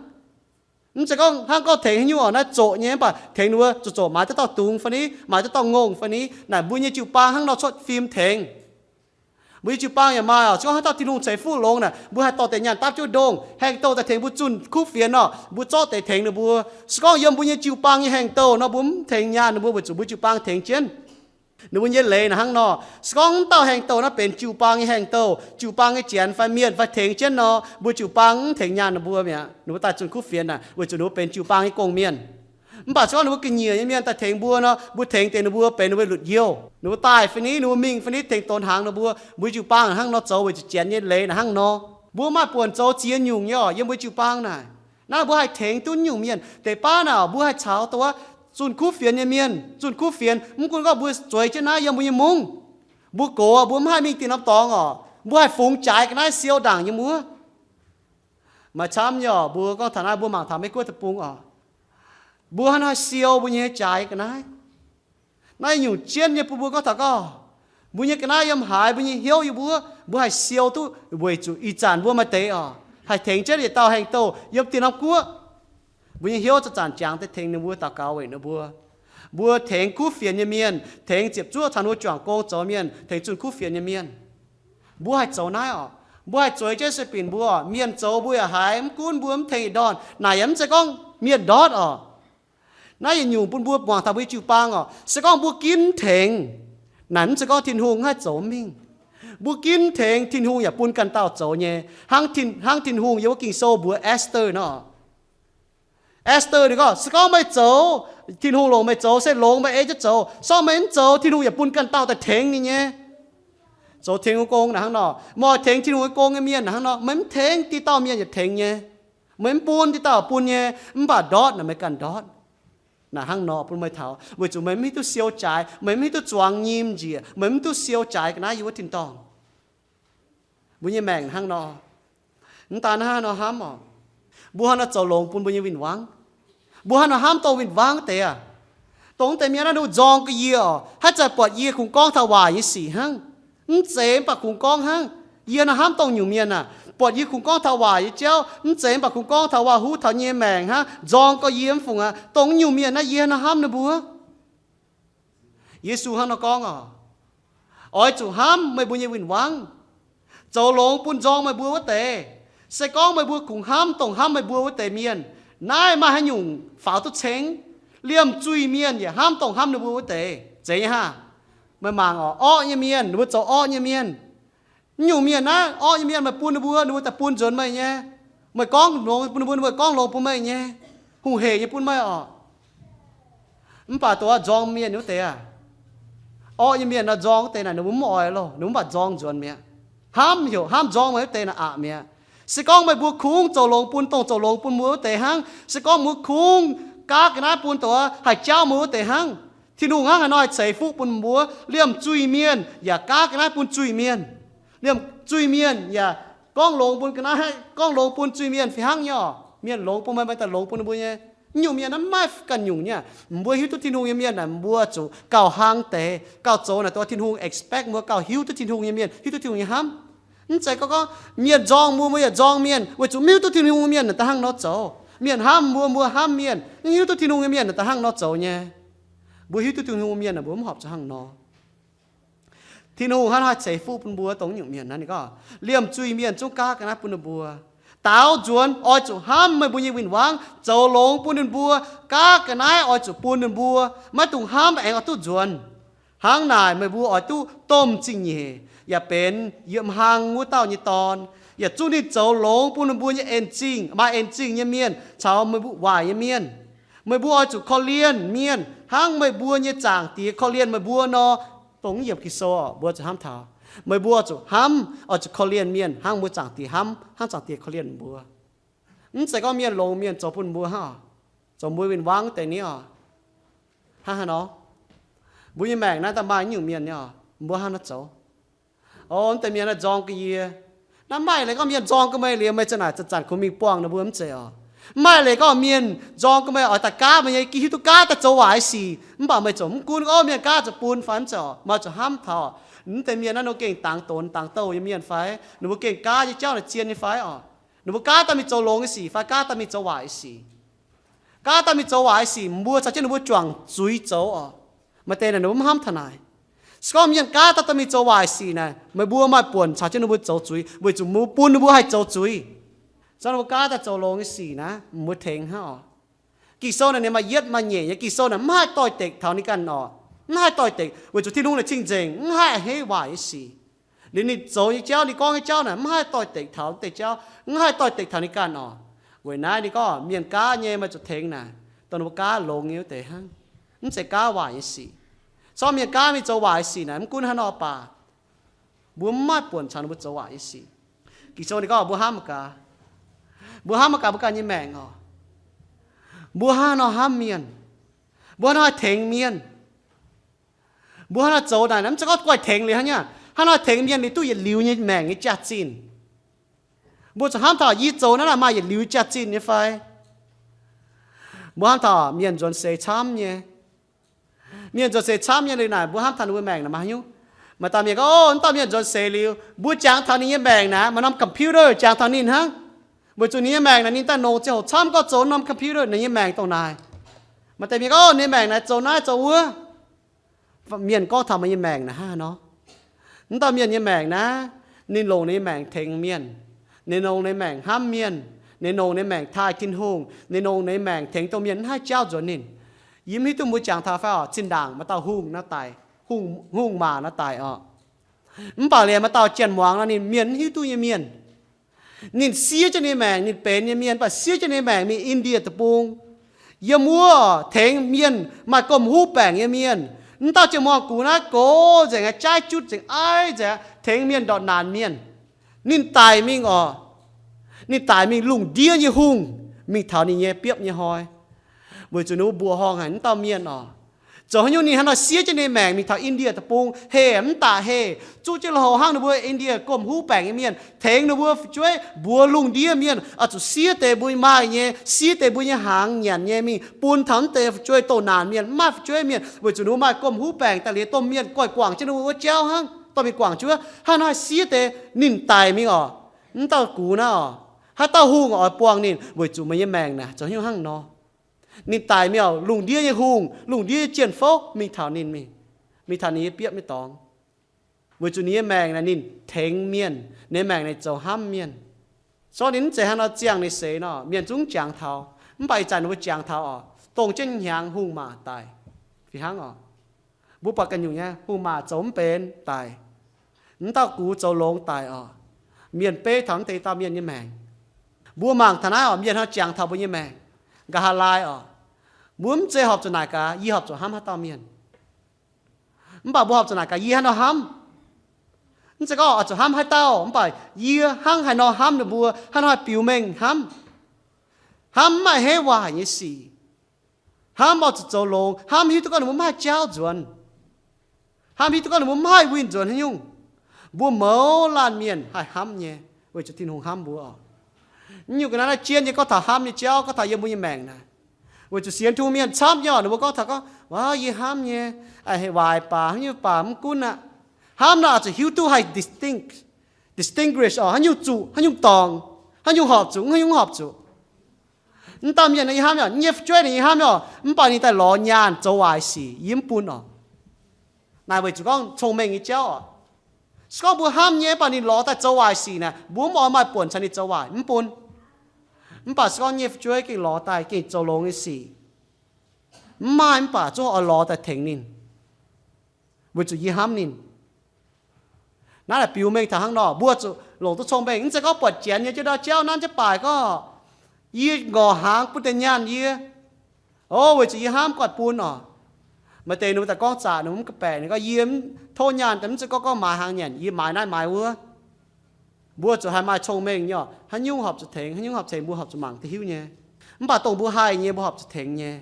Mv zeiz gorngv hnangv gorngv tengx haaix nyungc oc, naaiv zoqc nyei, mv baac tengx ninh mbuo zoqc zoqc maaiz dauh dauh dungz fai ni, maaiz dauh dauh ngongh fai ni, naaic mbuo nyei jiu-baang hnangv nor cuotv fim tengx. Mbuo nyei jiu-baang yaac maaih oc, se gorngv haaix dauh Tin-Hungh ceix fuqv longx naaic, mbuo haih dorh deix nyaanh dapv jienv wuov ndongh, haengh douh daaih tengx mbuo zunh kuv fienx nor, mbuo zorqv deix tengx ninh mbuo. Se gorngv yiem mbuo nyei jiu-baang nyei haengh douh nor, mbuo mv tengx nyaanh ninh mbuo weic zuqc mbuo jiu-baang tengx jienv. Ninh mbuo nyei leiz naaic hnangv nor, se gorngv mv dauh haengh douh naaiv benx jiu-baang nyei haengh douh, jiu-baang nyei janx fai mienh fai tengx jienv nor, mbuo jiu-baang mv tengx nyaanh ninh mbuo mi'aqv. Ninh mbuo daaih zunh kuv fienx naaic, weic zuqc ninh mbuo benx jiu-baang nyei gong mienh. Mv baac se gorngv ninh mbuo ga'nyiec nyei mienh daaih tengx mbuo nor, mbuo tengx deix ninh mbuo benx ninh mbuo nyei lutc youh. Ninh mbuo daaih fai ni, ninh mbuo mingh fai ni, tengx donx hnaangx ninh mbuo, mbuo jiu-baang hnangv nor zoux weic zuqc janx nyei leiz naaic hnangv nor. Mbuo maaih buonc zoux ziex nyungc nyei oc, yiem mbuo jiu-baang naaic. Naaiv mbuo haih tengx duqv nyungc mienh. Deix baav naaic mbuo haih caux dongh wuov zunh kuv fienx nyei mienh, zunh kuv fienx. Mv gunv gorngv mbuo zueiz jienv naaiv yiem mbuo nyei mungv, mbuo gox mbuo mv haih mingh dinh norm dorngx oc, mbuo haih fungx jaaix ga'naaiv siou ndaangc yiem wuov. Maaih camv nyei oc, mbuo gorngv taux naaiv mbuo mangc taux Meiv Guoqv deic-bung oc. Mbuo hnangv naaiv siou mbuo nyei jaaix ga'naaiv. Naaiv nyungc jienv nyei bun mbuo gorngv taux gorngv, mbuo nyei ga'naaiv yiem haaix, mbuo nyei hnyouv yiem wuov, mbuo haih siou duqv weic zuqc ih zanc mbuo maaih deix oc, haih tengx jienv yietc dauh haengh douh yiem dinh norm guoqv. Mbuo nyei hnyouv zanc-zanc jangx deix tengx ninh mbuo daux gaux weic ninh mbuo. Mbuo tengx kuv fienx nyei mienh, tengx ziepc zuoqv caux ninh mbuo juangc gong zoux mienh, tengx zunh kuv fienx nyei mienh. Mbuo haih zoux naaiv oc. Mbuo haih zueiz jienv se binc mbuo oc. Mienh zoux mbuo yaac haiz, mv gunv mbuo mv tengx yietc ndorn. Naaic yaac mv zeiz gorngv mienh ndortv oc. Naaiv yietc nyungc bun mbuo muangx taux mbuo nyei jiu-baang oc. Se gorngv mbuo ginv tengx, naaic mv zeiz gorngv Tin-Hungh haih zoux mingh. Mbuo ginv tengx, Tin-Hungh yaac bun ganh dauh zoux nyei. Hnangv Tin, hnangv Tin-Hungh yiem wuov Ging-Sou mbuox Esther nor. Esther ninh gorngv, se gorngv meih zoux, Tin-Hungh longc meih zoux se longx, meih ei jienv zoux. Se gorngv meih mv zoux, Tin-Hungh yaac bun ganh dauh daaih tengx ninh nyei. Zoux Tin-Hungh gong naaic hnangv nor, meih oix tengx Tin-Hungh nyei gong nyei mienh naaic hnangv nor, meih mv tengx diqc dauh mienh yaac tengx nyei. Meih mv bun diqc dauh bun nyei, mv baac ndortv naaic meih ganh ndortv. Naaic hnangv nor bun meih taux, weic zuqc meih mv hiuv duqv siou jaaix, meih mv hiuv duqv zuangx nyim njiec, meih mv duqv siou jaaix ga'naaiv yiem wuov tin-dorngh. Mbuo nyei maengc hnangv nor. Mv daan hnangv nor hnamv oc. Mbuo hnangv nor zoux longx bun mbuo nyei win-wangv. Mbuo hnangv nor hnamv dongh win-wangv deix aac. Dongh deix mienh naaiv ninh nzorng ga'yie oc. Haaix zanc buatc yie kungx gorngv taux waaic nyei sic hnangv. Mv zeiz mv baac kungx gorngv hnangv. Yie nor hnamv dongh nyungc mienh aac, Buatc yie kungx gorngv taux waaic nyei jauv, mv zeiz mv baac kungx gorngv taux waac-huv taux yie nyei maengc hnangv, nzorng gorx yie mv fungc aqv. Dongh nyungc mienh naaiv yie hnangv nor hnamv ninh mbuo. Yesu hnangv nor gorngv oc, oix zuqc hnamv meih mbuo nyei win-wangv, zoux longx bun nzorng meih mbuo wuov deix. Se gorngv meih mbuo kungx hnamv dongh hnamv meih mbuo wuov deix mienh, naaiv maaih haaix nyungc faaux duqv ceng? Liemh zuiz-mienh yaac hnamv dongh hnamv ninh mbuo wuov deix. Zeiz nyei hnangv. Meih mangc oc, orqv nyei mienh, ninh mbuo zoux orqv nyei mienh. Naaiv nyungc mienh naaiv, orqv nyei mienh, meih bun ninh mbuo, ninh mbuo daaih bun nzuonx meih nyei. Meih gorngv longx bun ninh mbuo, ninh mbuo gorngv longx bun meih nyei. Hungh heic nyei bun meih oc. Mv baac dongh nzorng mienh wuov deix aah, orqv nyei mienh nor, nzorng wuov deix naaic ninh mbuo mv oix loh, ninh mbuo mv baac nzorng nzuonx mi'aqv. Hnamv heuc hnamv, nzorng meih wuov deix naaic aqc mi'aqv. Se gorngv meih mbuo kungx zoux longx bun dongh zoux longx bun mbuo wuov deix hnangv, se gorngv mbuo kungx gaav ga'naaiv bun dongh haih jauv mbuo wuov deix hnangv, Tin-Hungh hnangv haaix nor haih ceix fuqv bun mbuo? Liemh zuiz-mienh yaac gaav ga'naaiv bun zuiz-mienh. Liemh zuiz-mienh yaac gorngv longx bun ga'naaiv, gorngv longx bun zuiz-mienh fih hnangv nyei oc. Mienh longx bun meih, meih daaih longx bun ninh mbuo nyei. Naaiv nyungc mienh naaiv maiv ganh nyungc nyei. Mbuo hiuv duqv Tin-Hungh nyei mienh naaic, mbuo zuqc gauh hlang deix, gauh zoux naaic dongh Tin-Hungh expect mbuo gauh hiuv duqv Tin-Hungh nyei mienh, hiuv duqv Tin-Hungh nyei hnamv. Mv zeiz gorngv gorngv mienh nzorng mbuo, mbuo yaac nzorng mienh, weic zuqc mv hiuv duqv Tin-Hungh mienh naaic da'hnangv nor zoux. Mienh hnamv mbuo, mbuo hnamv mienh, mv hiuv duqv Tin-Hungh nyei mienh naaic da'hnangv nor zoux nyei. Mbuo hiuv duqv Tin-Hungh mienh naaic, mbuo mv horpc zuqc hnangv nor. Tin-Hungh hnangv haaix ceix fuqv bun mbuo dongh nyungc mienh naaiv, ninh gorngv, liemh zuiz-mienh zungv gaav ga'naaiv bun ninh mbuo. Daaux nzuonx oix zuqc hnamv meih mbuo nyei win-wangv, zoux longx bun ninh mbuo, gaav ga'naaiv oix zuqc bun ninh mbuo, maiv dungx hnamv aengx oix duqv nzuonx. Hnangv naaic meih mbuo oix duqv domh zingh nyeic, yaac benx yiem hlang wuov dauh nyei dorn, yaac zungv ninh zoux longx bun meih mbuo nyei en-zingh, maaih en-zingh nyei mienh caux meih mbuo waaic nyei mienh. Meih mbuo oix zuqc korv-lienh mienh hnangv meih mbuo nyei Zaangc Diex korv-lienh meih mbuo nor. Dongh mv yiemc Ging-Sou oc, mbuo zuqc hnamv taux, meih mbuo zuqc hnamv, oix zuqc korv-lienh mienh hnangv mbuo Zaangc Diex hnamv, hnangv Zaangc Diex korv-lienh mbuo. Mv zeiz gorngv mienh longx mienh zoux bun mbuo hnangv oc, zoux mbuo win-wangv deix ni oc. Hnangv haaix nor? Mbuo nyei maengc naaiv daaih maaih nyungc mienh ni oc, mbuo hnangv nor zoux. O, mv deix mienh naaiv nzorng ga'yie. Naaiv maaih leiz gorngv mienh nzorng ga'meih liuz, meih zanc naaic zanc-zanc kungx mingh buangh ninh mbuo mv zeiz oc. Maaih leiz gorngv mienh nzorng ga'meih oix daaih gaav meih nyei, hiuv duqv gaav daaih zoux waaic nyei sic, mv baac meih ziouc mv gunv, o, mienh gaav zuqc bun fai mv zeiz oc. Meih zuqc hnamv taux, mv deix mienh naaiv ninh gengh dangx donx dangx douh nyei mienh fai, ninh mbuo gengh gaav nyei jauv naaic zien nyei fai oc. Ninh mbuo gaav daaih mingh zoux longx nyei sic fai gaav daaih mingh zoux waaic nyei sic. Gaav daaih mingh zoux waaic nyei sic, mbuo caux jienv ninh mbuo juangc zuiz zoux oc. Maaih deix naaic ninh mbuo mv hnamv taux naaic. Se gorngv mienh gaav daaih daaih mingh zoux waaic nyei sic naaic, meih mbuo maaih buonc caux jienv ninh mbuo zoux zuiz, weic zuqc mbuo bun ninh mbuo haih zoux zuiz. Se gorngv ninh mbuo gaav daaih zoux longx nyei sic naaic, mbuo tengx hnangv oc. Ging-Sou naaic ninh maaih yietv maaih nyeic nyei. Ging-Sou naaic mv haih doix-dekc taux ninh ganh oc. Mv haih doix-dekc weic zuqc Tin-Hungh naaic cing-nzengc, mv haih a'hneiv waaic nyei sic. Liuz ninh zoux nyei jauv, ninh gorngv nyei jauv naaic mv haih doix-dekc taux deix jauv, mv haih doix-dekc taux ninh ganh oc. Weic naaiv ninh gorngv mienh gaav nyei meih zuqc tengx naaic, dongh ninh mbuo gaav longx nyei wuov deix hnangv, mv zeiz gaav waaic nyei sic. Se gorngv mienh gaav mingh zoux waaic nyei sic naaic, mv gunv haaix nor baac mbuo mv maaih buonc caux ninh mbuo zoux waaic nyei sic. Ging-Sou ninh gorngv mbuo hnamv mangc gaax, mbuo hnamv mangc gaax mbuo ganh nyei maengc oc. Mbuo hnangv haaix nor hnamv mienh? Mbuo hnangv haaix nor tengx mienh? Mbuo hnangv haaix nor zoux naaic, mv zeiz gorngv guaih tengx liuz hnangv nyei. Hnangv haaix nor tengx mienh liuz duqv yietc liuz nyei maengc nyei jaax-zinh? Mbuo zuqc hnamv taux yie zoux naaiv naaic maaih yietc liuz jaax-zinh nyei fai? Mbuo hnamv taux mienh nzuonx seix camv nyei. Mienh nzuonx seix camv nyei liuz naaic, mbuo hnamv taux ninh mbuo maengc naaic maaih haaix nyungc? Maaih dauh mienh gorngv, o, wuov dauh mienh nzuonx seix liuz, mbuo jangx taux ninh nyei maengc naaic maaih norm computer jangx taux ninh hnangv. Weic zuqc ninh nyei maengc naaic ninh daaih longc ziangh hoc camv gorngv zoux norm computer, ninh nyei maengc dongh naaic. Maaih deix mienh gorngv, o, ninh nyei maengc naaic zoux naaiv zoux wuov. Mienh gorngv taux meih nyei maengc naaic hnangv haaix nor? Wuov dauh mienh nyei maengc naaiv, ninh longc ninh nyei maengc tengx mienh. Ninh longc ninh nyei maengc hnamv mienh. Ninh longc ninh nyei maengc taaih Tin-Hungh. Ninh longc ninh nyei maengc tengx dongh mienh mv haih jauv nzuonx ninh. Yie mv hiuv duqv mbuo jangx taux fai oc, zinh ndaangc maaih dauh hungh nor daic, hungh, hungh maac nor daic oc. Mv baac liemh maaih dauh janx-muangz nor, ninh mienh mv hiuv duqv nyei mienh. Ninh siev jienv ninh maengc, ninh benx nyei mienh, mv baac siev jienv ninh maengc mingh India deic-bung, yiem wuov tengx mienh maaih gomh huv baengc nyei mienh. Mv dauh janx-muangz gux naaiv gox nzengc aqv, jaaiv jutv nzengc, aiv nzengc aqv, tengx mienh ndortv naanc mienh. Ninh daic mingh oc, ninh daic mingh lungh ndiev nyei hungh, mingh taux ninh nyei biopv nyei hnoi. Weic zuqc ninh mbuo mbuoqc horngh haic wuov dauh mienh oc. Zoux haaix nyungc ninh hnangv nor siev jienv ninh maengc mingh taux India deic-bung, heh mv daaih heh, zuqv jienv lui-houx hnangv ninh mbuo India gomh huv baengc nyei mienh, tengx ninh mbuo fu'jueiv mbuox lungh ndiev mienh oix zuqc siev deix mbuo maaih nyei, siev deix mbuo nyei hnaangx nyanc nyei mingh bun taux wuov deix fu'jueiv dongh naanc mienh, mv maaih fu'jueiv mienh, weic zuqc ninh mbuo maaih gomh huv baengc daaih liuz, domh mienh goiv guangc jienv ninh mbuo wuov jauv hnangv. Domh mienh guangc jienv wuov, hnangv naaiv siev deix ninh daic mingh oc. Mv dauh gux naaiv oc, haaix dauh hungh oix buangh ninh weic zuqc meih nyei maengc naaic zoux haaix nyungc hnangv nor. Ninh daic mingh oc, lungh ndiev nyei hungh, lungh ndiev nyei jien-fouv mingh taux ninh mingh, mingh taux ninh nyei biopv nyei dorngx. Weic zuqc ninh nyei maengc naaic ninh tengx mienh, ninh nyei maengc naaic zoux hnamv mienh. Zorqv ninh mv zeiz hnangv nor ziangh ninh seix nor, mienh zungv jangx taux. Mv baac ih zanc ninh mbuo jangx taux oc, dongh jienv hnyangx hungh maac daic. Fih hnangv oc, mbuo buatc ganh nyungc nyei hungh maac zoux mv benx daic. Mv dauh gux zoux longx daic oc. Mienh beiv taux mv deix dauh mienh nyei maengc. Mbuo mangc taux naaiv oc, mienh hnangv jangx taux mbuo nyei maengc, nqa'haav laai oc, mbuo mv zeiz horpc zuqc naaic gaax yie horpc zuqc hnamv haaix dauh mienh. Mv baac mbuo horpc zuqc naaic gaax yie hnangv nor hnamv. Mv zeiz gorngv oix zuqc hnamv haaix dauh, mv baac yie hnangv haaix nor hnamv ninh mbuo, hnangv nor haih biux mengh hnamv. Hnamv mv maaih heiv waaic nyei sic. Hnamv oix zuqc zoux longx, hnamv hiuv duqv gorngv ninh mbuo mv haih jauv nzuonx. Hnamv hiuv duqv gorngv ninh mbuo mv haih winh nzuonx haaix nyungc. Mbuo mouz laanh mienh haih hnamv nyei, weic zuqc Tin-Hungh hnamv mbuo oc. Nyungc ga'naaiv naaiv jien nyei gorngv taux hnamv nyei jauv, gorngv taux yiem mbuo nyei maengc naaic. Weic zuqc sienx Tin-Hungh mienh camv nyei oc, ninh mbuo gorngv taux gorngv, waac, yie hnamv nyei, aa, waaic baac haaix nyungc baac mv gunv aqv. Hnamv naaic oix zuqc hiuv duqv haih distinct, distinguish oc, haaix nyungc zuqc, haaix nyungc dorngc, haaix nyungc horpc zuqc, haaix nyungc horpc zuqc. Mv dauh mienh naaic yie hnamv nyei oc, nyei fu'jueiv naaic yie hnamv nyei oc, mv baac ninh daaih lorz nyaanh zoux waaic sic, yie mv bun oc. Naaic weic zuqc gorngv cong-mengh nyei jauv oc. Se gorngv mbuo hnamv nyei, mv baac ninh lorz daaih zoux waaic sic naaic, mbuo mv oix maaih buonc caux ninh zoux waaic, mv bun. Mv baac se gorngv nyei fu'jueiv gengh lorz daaih gengh zoux longx nyei sic, mv maaih mv baac zungv oix lorz daaih tengx ninh, weic zuqc yie hnamv ninh. Naaiv naaic biux mengh taux hnangv nor, mbuo zuqc longc duqv cong-mengh. Mv zeiz gorngv buatc janx nyei jienv ndau jauv nanv jienv baaic gorngv, yie ngorc hnaangx bun deix nyaanh yie, o, weic zuqc yie hnamv guaih bun oc. Maaih deix ninh mbuo daaih gorngv zaqc, ninh mv ga'baeqc, ninh gorngv yie mv tov nyaanh daaih mv zeiz gorngv gorngv maaiz hnaangx nyanc, yie maaiz naaiv maaiz wuov. Mbuo zuqc haih maaih cong-mengh nyei oc, haaix nyungc horpc zuqc tengx, haaix nyungc horpc tengx, mbuo horpc zuqc mangc duqv hiuv nyei. Mv baac dongh mbuo haih nyei, mbuo horpc zuqc tengx nyei.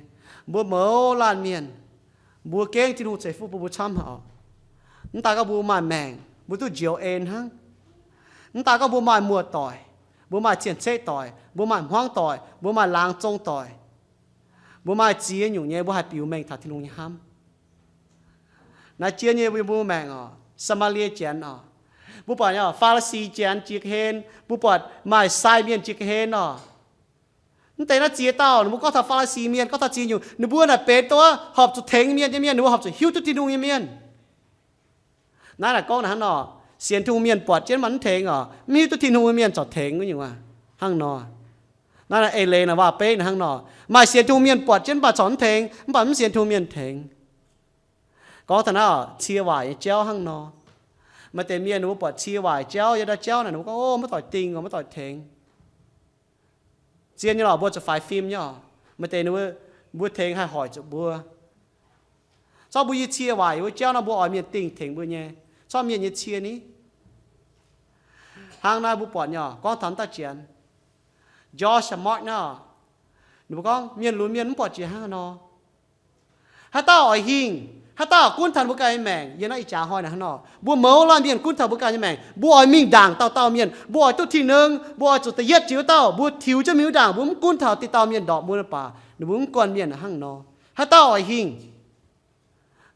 Mbuo mouz laanh mienh, mbuo gengh Tin-Hungh ceix fuqv bun mbuo camv haic oc. Mv daaih gorngv mbuo maaih maengc, mbuo duqv njoux en hnangv. Mv daaih gorngv mbuo maaih muoz-doic, mbuo maaih cien-ceqv doic, mbuo maaih hmuangv doic, mbuo maaih laangz zong doic, mbuo maaih ziex nyungc nyei, mbuo haih biux mengh taux Tin-Hungh nyei hnamv. Naaiv jien nyei mbuo maengc oc, Saa^maa^lie Janx oc, mbuo buatc nyei oc, Faa^li^si Janx jiex ga'hlen, mbuo buatc Maasai mienh jiex ga'hlen oc. Mv deix naaiv ziex dauh, ninh mbuo gorngv taux Faa^li^si mienh, gorngv taux ziex nyungc, ninh mbuo naaic benx dongh horpc zuqc tengx mienh nyei mienh, ninh mbuo horpc zuqc hiuv duqv Tin-Hungh nyei mienh. Naaiv naaic gorngv naaic hnangv nor, sienx Tin-Hungh mienh buatc jienv mv baac mv tengx oc, mv hiuv duqv Tin-Hungh nyei mienh corc tengx wuov nyungc aac, hnangv nor. Naaiv naaic eix leiz naaic waac-beiv naaic hnangv nor, maaih sienx Tin-Hungh mienh buatc jienv mv baac corc mv tengx, mv baac mv sienx Tin-Hungh mienh tengx. Gorngv taux naaiv oc, cie waaic nyei jauv hnangv nor. Maaih deix mienh ninh mbuo buatc cie waaic jauv, yiem ndau jauv naaic ninh mbuo gorngv, o, maiv doic dingh oc, maiv doic tengx. Zien nyei lorqc, mbuo zuqc faix fim nyei oc. Maaih deix ninh mbuo, mbuo tengx haih hoic zuqc mbuo. Zorqv mbuo yie cie waaic wuov jauv nor, mbuo oix mienh dingh tengx mbuo nyei. Zorqv mienh nyei cie ni. Hnangv naaiv mbuo buatc nyei oc, gorngv taux dauh janx, Josh, Mark naaiv oc, ninh mbuo gorngv mienh lunx mienh mv buatc jiex hnangv haaix nor. Haaix dauh oix hingh, haaix dauh gunv taux mbuo ganh nyei maengc, yiem naaiv ih jaax hnoi naaic hnangv nor, mbuo mouz laanh mienh gunv taux mbuo ganh nyei maengc, mbuo oix mingh ndaangc dauh dauh mienh, mbuo oix duqv Tin-Hungh, mbuo oix zuqc da'yietv jiex wuov dauh, mbuo tiux jienv mingh wuov ndaangc, mbuo mv gunv taux deix dauh mienh ndorpc mbuo mv baac, ninh mbuo mv guanh mienh hnangv nor. Haaix dauh oix hingh?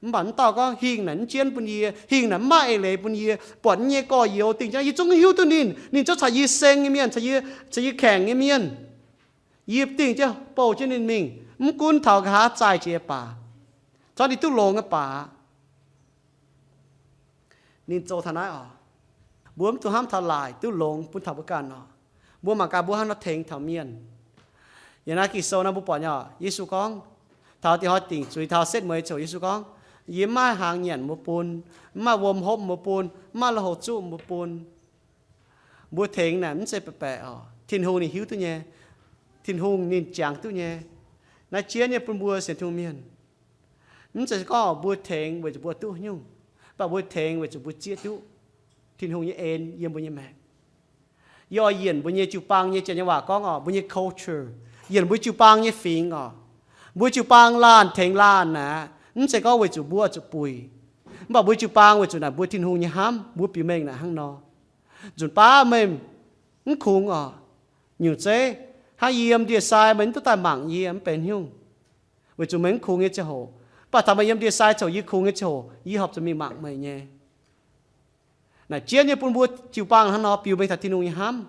Mv baac mv dauh gorngv hingh naaic mv jienv bun yie, hingh naaic mv maaih eix leiz bun yie, buatc yie nyei gorx-youz dingh jienv, yie zungv hiuv duqv ninh, ninh zungv caux yie seng nyei mienh, caux yie, caux yie kaengc nyei mienh. Yie dingh jienv bouh jienv ninh mingh, mv gunv taux nqa'haav zaih jiex baac, zorqv ninh duqv longx nyei baac. Ninh zoux taux naaiv oc. Mbuo mv dungx hnamv taux laaic, duqv longx bun taux mbuo ganh oc. Mbuo mangc gaax mbuo hnangv nor tengx taux mienh. Yiem naaiv Ging-Sou naaiv mbuo buatc nyei oc, Yesu gorngv, taux diex hnoi dingc zuiz, taux setv mueiz ziouc Yesu gorngv, yie mv maaih hnaangx nyanc mbuo bun, mv maaih wuom hopv mbuo bun, mv maaih lui-houx zuqv mbuo bun. Mbuo tengx naaic mv zeiz baeqc baeqc oc. Tin-Hungh ninh hiuv duqv nyei. Tin-Hungh ninh jangx duqv nyei. Naaiv jienv nyei bun mbuo sienx Tin-Hungh mienh. Mv zeiz gorngv mbuo tengx weic zuqc mbuo duqv nyungc, mv baac mbuo tengx weic zuqc mbuo zieqv duqv Tin-Hungh nyei en yiem mbuo nyei maengc. Yie oix yienc mbuo nyei jiu-baang nyei, janx nyei waac gorngv oc, mbuo nyei culture, yienc mbuo jiu-baang nyei fingx oc. Mbuo jiu-baang laanh tengx laanh aqv, mv zeiz gorngv weic zuqc mbuo zuqc buic, mv baac mbuo jiu-baang weic zuqc naaic mbuo Tin-Hungh nyei hnamv, mbuo biux mengh naaic hnangv nor. Nzunc baav meih mv kungx oc. Nyungc zeiv, hnangv yie yiem ndie-sai, meih mv duqv daaih mangc yie mv benx nyungc, weic zuqc meih mv kungx nyei ziangh hoc. Mv baac taux meih yiem ndie-sai coc yie kungx nyei ziangh hoc, yie horpc zuqc mingh mangc meih nyei. Naaic jienv nyei bun mbuo jiu-baang hnangv nor biux mengh taux Tin-Hungh nyei hnamv.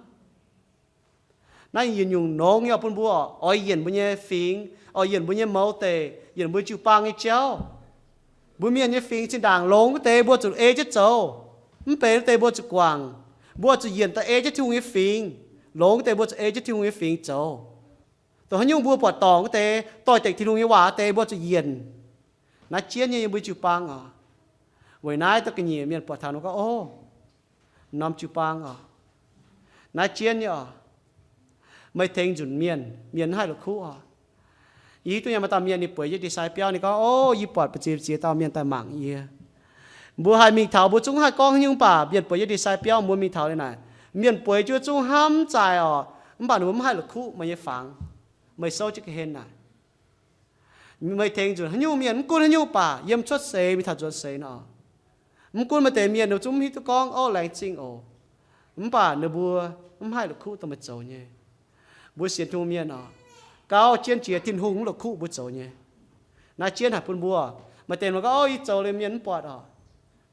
Naaiv yietc nyungc longx nyei oc bun mbuo oix yienc mbuo nyei fingx, oix yienc mbuo nyei mouz deic, yienc mbuo jiu-baang nyei jauv. Mbuo mienh nyei fingx zinh ndaangc longx wuov deix mbuo zuqc ei jienv zoux, mv benx wuov deix mbuo zuqc guangc. Mbuo zuqc yienc daaih ei jienv Tin-Hungh nyei fingx. Longx wuov deix mbuo zuqc ei jienv Tin-Hungh nyei fingx zoux. Dongh haaix nyungc mbuo buatc dorngc wuov deix, doix-dekc Tin-Hungh nyei waac wuov deix mbuo zuqc yienc. Naaiv jienv nyei yiem mbuo jiu-baang oc. Weic naaiv dongh ga'nyiec mienh buatc taux nor gorngv, o, norm jiu-baang oc, naaiv jienv nyei oc, meih tengx nzunc mienh, mienh mv haih la'kuqv oc. Yie hiuv duqv nyei maaih dauh mienh ninh bueix jienv ndie-sai biauv, ninh gorngv, o, yie buatc ba'ziex ba'ziex dauh mienh daaih mangc yie. Mbuo haih mingh taux, mbuo zungv haih gorngv haaix nyungc, mv baac mienh bueix jienv ndie-sai biauv mbuo mingh taux liuz naaic, mienh bueix jienv zungv hnamv zaaic oc, mv baac ninh mbuo mv haih la'kuqv meih nyei fangx. Meih souv jienv ga'hlen naaic, meih tengx nzunc haaix nyungc mienh, mv gunv haaix nyungc baac yiem cuotv seix mingh taux nzuonx seix nor, mv gunv maaih deix mienh ninh zungv mv hiuv duqv gorngv, o, laengz zingh oc, mv baac ninh mbuo mv haih la'kuqv dongh meih zoux nyei. Mbuo sienx Tin-Hungh mienh oc, gauh jien jiex Tin-Hungh mv la'kuqv mbuo zoux nyei. Naaiv jienv haic bun mbuo. Maaih deix mbuo gorngv, o, yie zoux liuz mienh mv buatc oc.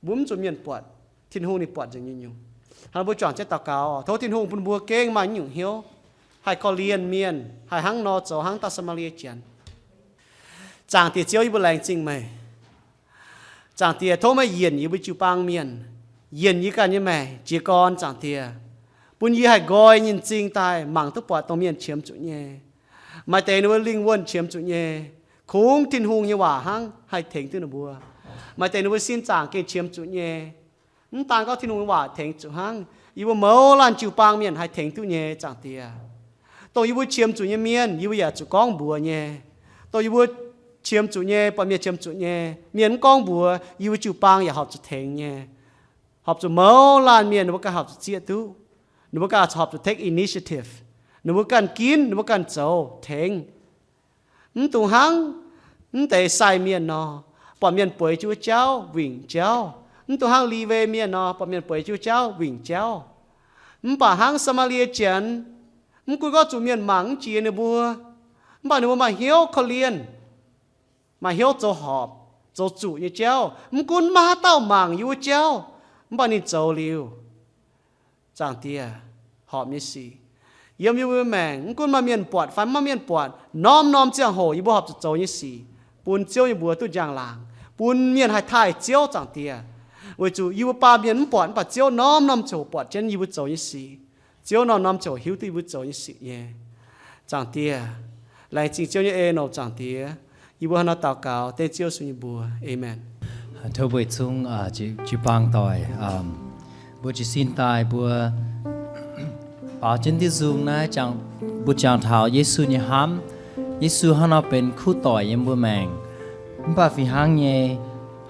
Mbuo mv zuqc mienh buatc, Tin-Hungh ninh buatc nzengc nyei nyungc. Hnangv mbuo juangc jienv daux gaux oc, tov Tin-Hungh bun mbuo gengh maaih naaiv nyungc hnyouv, haih korv-lienh mienh, haih hnangv nor zoux hnangv dauh Saa^maa^lie Janx. Zaangc Diex Ziouv, yie mbuo laengz zingh meih. Zaangc Diex, tov meih yienc yie mbuo jiu-baang mienh, yienc yie ganh nyei maengc jiez gorn, Zaangc Diex, bun yie haih nqoi nyei m'zing daaih mangc duqv buatc dongh mienh qiemx zuqc nyei. Maaih deix ninh mbuo lingh wuonh qiemx zuqc nyei, kungx Tin-Hungh nyei waac hnangv haih tengx duqv ninh mbuo. Maaih deix ninh mbuo sin zaangc gengh qiemx zuqc nyei. Mv daan gorngv Tin-Hungh nyei waac tengx zuqc hnangv, yie mbuo mouz laanh jiu-baang mienh haih tengx duqv nyei, Zaangc Diex. Dongh yie mbuo qiemx zuqc nyei mienh, yie mbuo yaac zuqc gorngv mbuox nyei. Dongh yie mbuo qiemx zuqc nyei, buatc mienh qiemx zuqc nyei, mienh mv gorngv mbuox, yie mbuo jiu-baang yaac horpc zuqc tengx nyei. Horpc zuqc mouz laanh mienh ninh mbuo ganh horpc zuqc zieqv duqv. Ninh mbuo ganh horpc zuqc take initiative. Ninh mbuo ganh ginv, ninh mbuo ganh zoux tengx. Mv dungx hnangv mv deix sai mienh nor, buatc mienh bueix jiu jauv wingc jauv. Mv dungx hnangv Liwe mienh nor, buatc mienh bueix jiu jauv wingc jauv. Mv baac hnangv Saa^maa^lie Janx, mv gunv gorngv zuqc mienh mangc mv jiex ninh mbuo, mv baac ninh mbuo maaih hnyouv korv-lienh, maaih hnyouv zoux horpc, zoux zuqc nyei jauv. Mv gunv maiv maaih haaix dauh mangc yie wuov jauv, mv baac ninh zoux liuz, Zaangc Diex, horpc nyei sic yiem yie mbuo maengc, mv gunv maaih mienh buatc fai mv maaih mienh buatc, norm-norm ziangh hoc yie mbuo horpc zuqc zoux nyei sic, bun Ziouv nyei mbuox duqv njang-laangc, bun mienh haih taaih Ziouv, Zaangc Diex. Weic zuqc yie mbuo baamh mienh mv buatc, mv baac Ziouv norm-norm ziangh hoc buatc jienv yie mbuo zoux nyei sic. Ziouv norm-norm ziangh hoc hiuv duqv yie mbuo zoux nyei sic nyei. Zaangc Diex, laengz zingh Ziouv nyei en-nongx, Zaangc Diex. Yie mbuo hnangv naaiv daux gaux dengv Ziouv Yesu nyei mbuox. Aamen. Tov mbuo zungv jiu-baang doic, mbuo jiez sin daaih, mbuo baaux jienv diuh nzung naaiv, mbuo jangx taux Yesu nyei hnamv. Yesu hnangv nor benx kuv doic yiem mbuo maengc. Mv baac fih hnangv nyei,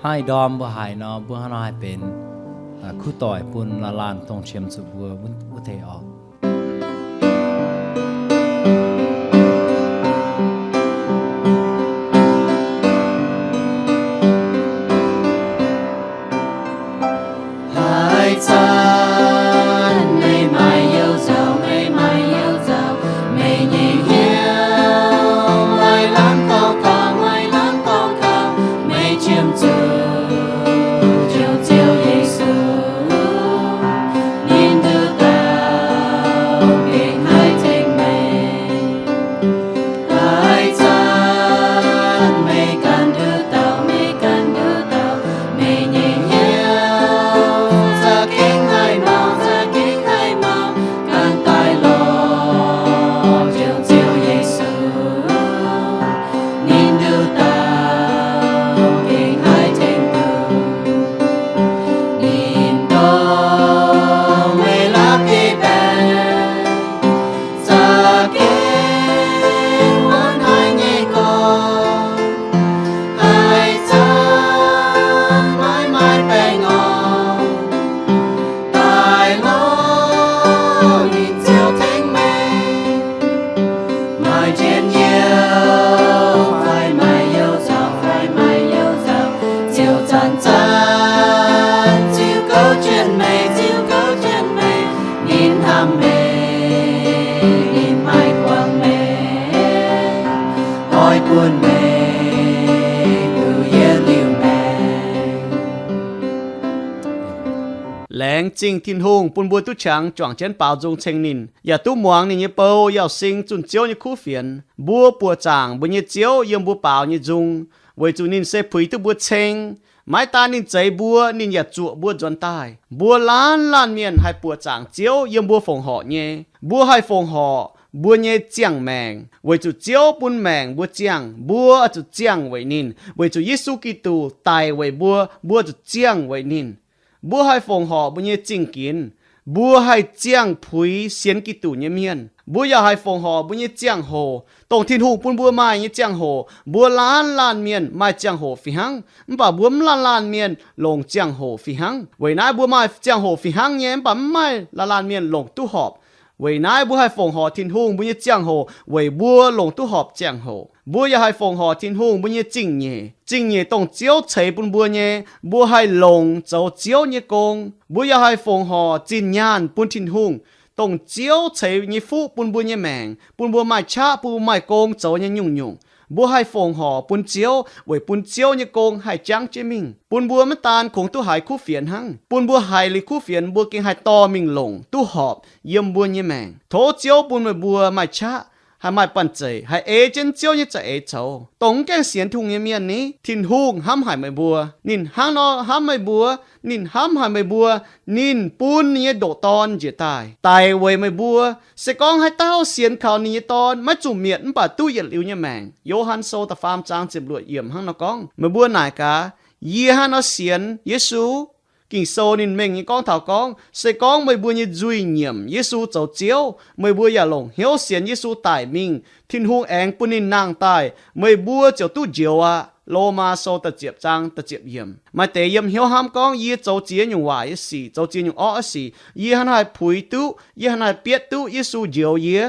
hnangv ih ndorm mbuo haiz nor, mbuo hnangv nor haih benx kuv doic bun laanh laanh dongh qiemx zuqc mbuo wuov deix oc. Haaix zanc meih maaih you nzauc, meih maaih you nzauc, meih nyei hnyouv maaih laangz dorngx kaux, maaih laangz dorngx kaux, meih qiemx zuqc Njoux Ziouv Yesu, ninh nduqc dauh gengh haih tengx meih. Haaix zanc meih ganh nduqc dauh, meih ganh nduqc dauh, meih nyei hnyouv za'gengh haih maux, za'gengh haih maux, ganh daaih lorz Njoux Ziouv Yesu, ninh nduqc dauh gengh haih tengx duqv. Ninh dongh meih la'bieiv-baengc, za'gengh wuonv haic nyei gorx, haaix zanc maiv maaih baengh orn, daaih lorz ninh Ziouv tengx meih. Maaih njien-youh fai maaih you nzauc fai maaih you nzauc, Ziouv zanc-zanc ziux gouv jienv meih, ziux gouv jienv meih. Ninh hnamv meih, ninh maiv guangc meih, oix bun meih duqv yietc liuz maengc. Laengz zingh Tin-Hungh bun mbuo duqv qangx juangc jienv baaux nzung ceng ninh, yaac duqv muangx ninh nyei bou, yaac sing zunh Ziouv nyei kuv fienx. Mbuo buoqc zaangc mbuo nyei Ziouv yiem mbuo baaux nyei nzung, weic zuqc ninh se puix duqv mbuo ceng. Maiv daan ninh zeix mbuo, ninh yaac zuoqc mbuo nzuonx daaih. Mbuo laanh laanh mienh haih buoqc zaangc Ziouv yiem mbuo fongc horc nyei. Mbuo haih fongc horc mbuo nyei ziangh maengc, weic zuqc Ziouv bun maengc mbuo ziangh, mbuo zuqc ziangh weic ninh. Weic zuqc Yesu Giduc daic weic mbuo, mbuo zuqc ziangh weic ninh. Mbuo haih fongc horc mbuo nyei zingh ginx, mbuo haih ziangh puix sienx Giduc nyei mienh. Mbuo yaac haih fongc horc mbuo nyei ziangh hoc, dongh Tin-Hungh bun mbuo maaih nyei ziangh hoc. Mbuo laanh laanh mienh maaih ziangh hoc fih hnangv, mv baac mbuo mv laanh laanh mienh longc ziangh hoc fih hnangv. Weic naaiv mbuo maaih ziangh hoc fih hnangv nyei, mv baac mv maaih laanh laanh mienh longc duqv horpc. Weic naaiv mbuo haih fongc horc Tin-Hungh mbuo nyei ziangh hoc weic mbuo longc duqv horpc ziangh hoc. Mbuo yaac haih fongc horc Tin-Hungh mbuo nyei zingh nyeic. Zingh nyeic dongh Ziouv ceix bun mbuo nyei, mbuo haih longc zoux Ziouv nyei gong. Mbuo yaac haih fongc horc zinh nyaanh bun Tin-Hungh, dongh Ziouv ceix nyei fuqv bun mbuo nyei maengc, bun mbuo maaih qaqv, bun mbuo maaih gong zoux nyei nyungc-nyungc. Mbuo haih fongc horc bun Ziouv weic bun Ziouv nyei gong haih jangv jienv mingh, bun mbuo maiv daan kungx duqv haiz kuv fienx hnangv, bun mbuo haiz liuz kuv fienx mbuo gengh haih dorh mingh longc duqv horpc yiem mbuo nyei maengc. Tov Ziouv bun meih mbuo maaih qaqv, haih maaih banh zeic, haih ei jienv Ziouv nyei za'eix zoux. Dongh mv gaengh sienx Tin-Hungh nyei mienh ni, Tin-Hungh hnamv haic meih mbuo. Ninh hnangv nor hnamv meih mbuo. Ninh hnamv haic meih mbuo. Ninh bun ninh nyei ndoqc Dorn njiec daaih daic weic meih mbuo. Se gorngv haaix dauh sienx kaux ninh nyei Dorn, maiv zuqc mietc mv baac duqv yietc liuz nyei maengc. Yo^han Sou da'faam zaang ziepc luoqc yiemc hnangv nor gorngv. Meih mbuo naaic gaax, yie hnangv nor sienx Yesu? Ging-Sou ninh mengh nyei gorngv taux gorngv, se gorngv meih mbuo nyei nzuih nyiemc Yesu zoux Ziouv, meih mbuo yaac longc hnyouv sienx Yesu daic mingh, Tin-Hungh aengx bun ninh nangh daaih, meih mbuo ziouc duqv njoux aqv. Lomaa Sou da'ziepc zaang da'ziepc yiemc. Maaih deix yiem hnyouv hnamv gorngv, yie zoux ziex nyungc waaic nyei sic, zoux ziex nyungc orqv nyei sic, yie hnangv naaiv haih puix duqv, yie hnangv naaiv haih bietv duqv Yesu njoux yie?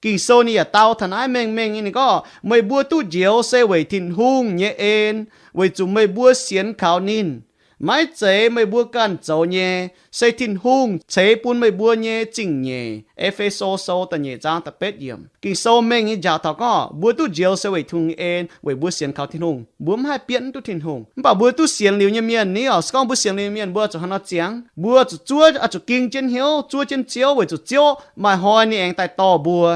Ging-Sou ninh yaac dau taux naaiv mengh mengh nyei, ninh gorngv, meih mbuo duqv njoux se weic Tin-Hungh nyei en, weic zuqc meih mbuo sienx kaux ninh. Maiv zeiz meih mbuo ganh zoux nyei, se Tin-Hungh ceix bun meih mbuo nyei zingh nyeic. E^fe^so Sou da'nyeic zaang da'betv yiemc. Ging-Sou mengh nyei njaaux taux gorngv, mbuo duqv njoux se weic Tin-Hungh nyei en, weic mbuo sienx kaux Tin-Hungh. Mbuo mv haih bietv duqv Tin-Hungh. Mv baac mbuo duqv sienx liuz nyei mienh ni oc, se gorngv mbuo sienx liuz nyei mienh, mbuo zuqc hnangv nor ziangx. Mbuo zuqc zuov, zuqc ging jienv hnyouv, zuov jienv Ziouv, weic zuqc Ziouv maaih hnoi ninh aengx daaih dorh mbuo.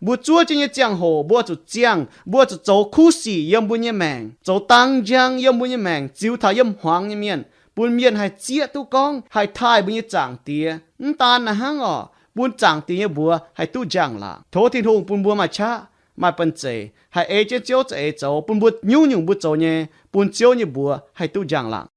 Mbuo zuov jienv nyei ziangh hoc mbuo zuqc ziangh, mbuo zuqc zoux kuv sic yiem mbuo nyei maengc, zoux dang njang yiem mbuo nyei maengc, ziux taux yiem hmuangx nyei mienh, bun mienh haih zieqv duqv gorngv haih taaih mbuo nyei Zaangc Diex. Mv daan naaiv hnangv oc, bun Zaangc Diex nyei mbuox haih duqv njang-laangc. Tov Tin-Hungh bun mbuo maaih qaqv, maaih banh zeic, haih ei jienv Ziouv za'eix zoux, bun mbuo nyungc-nyungc mbuo zoux nyei, bun Ziouv nyei mbuox haih duqv njang-laangc.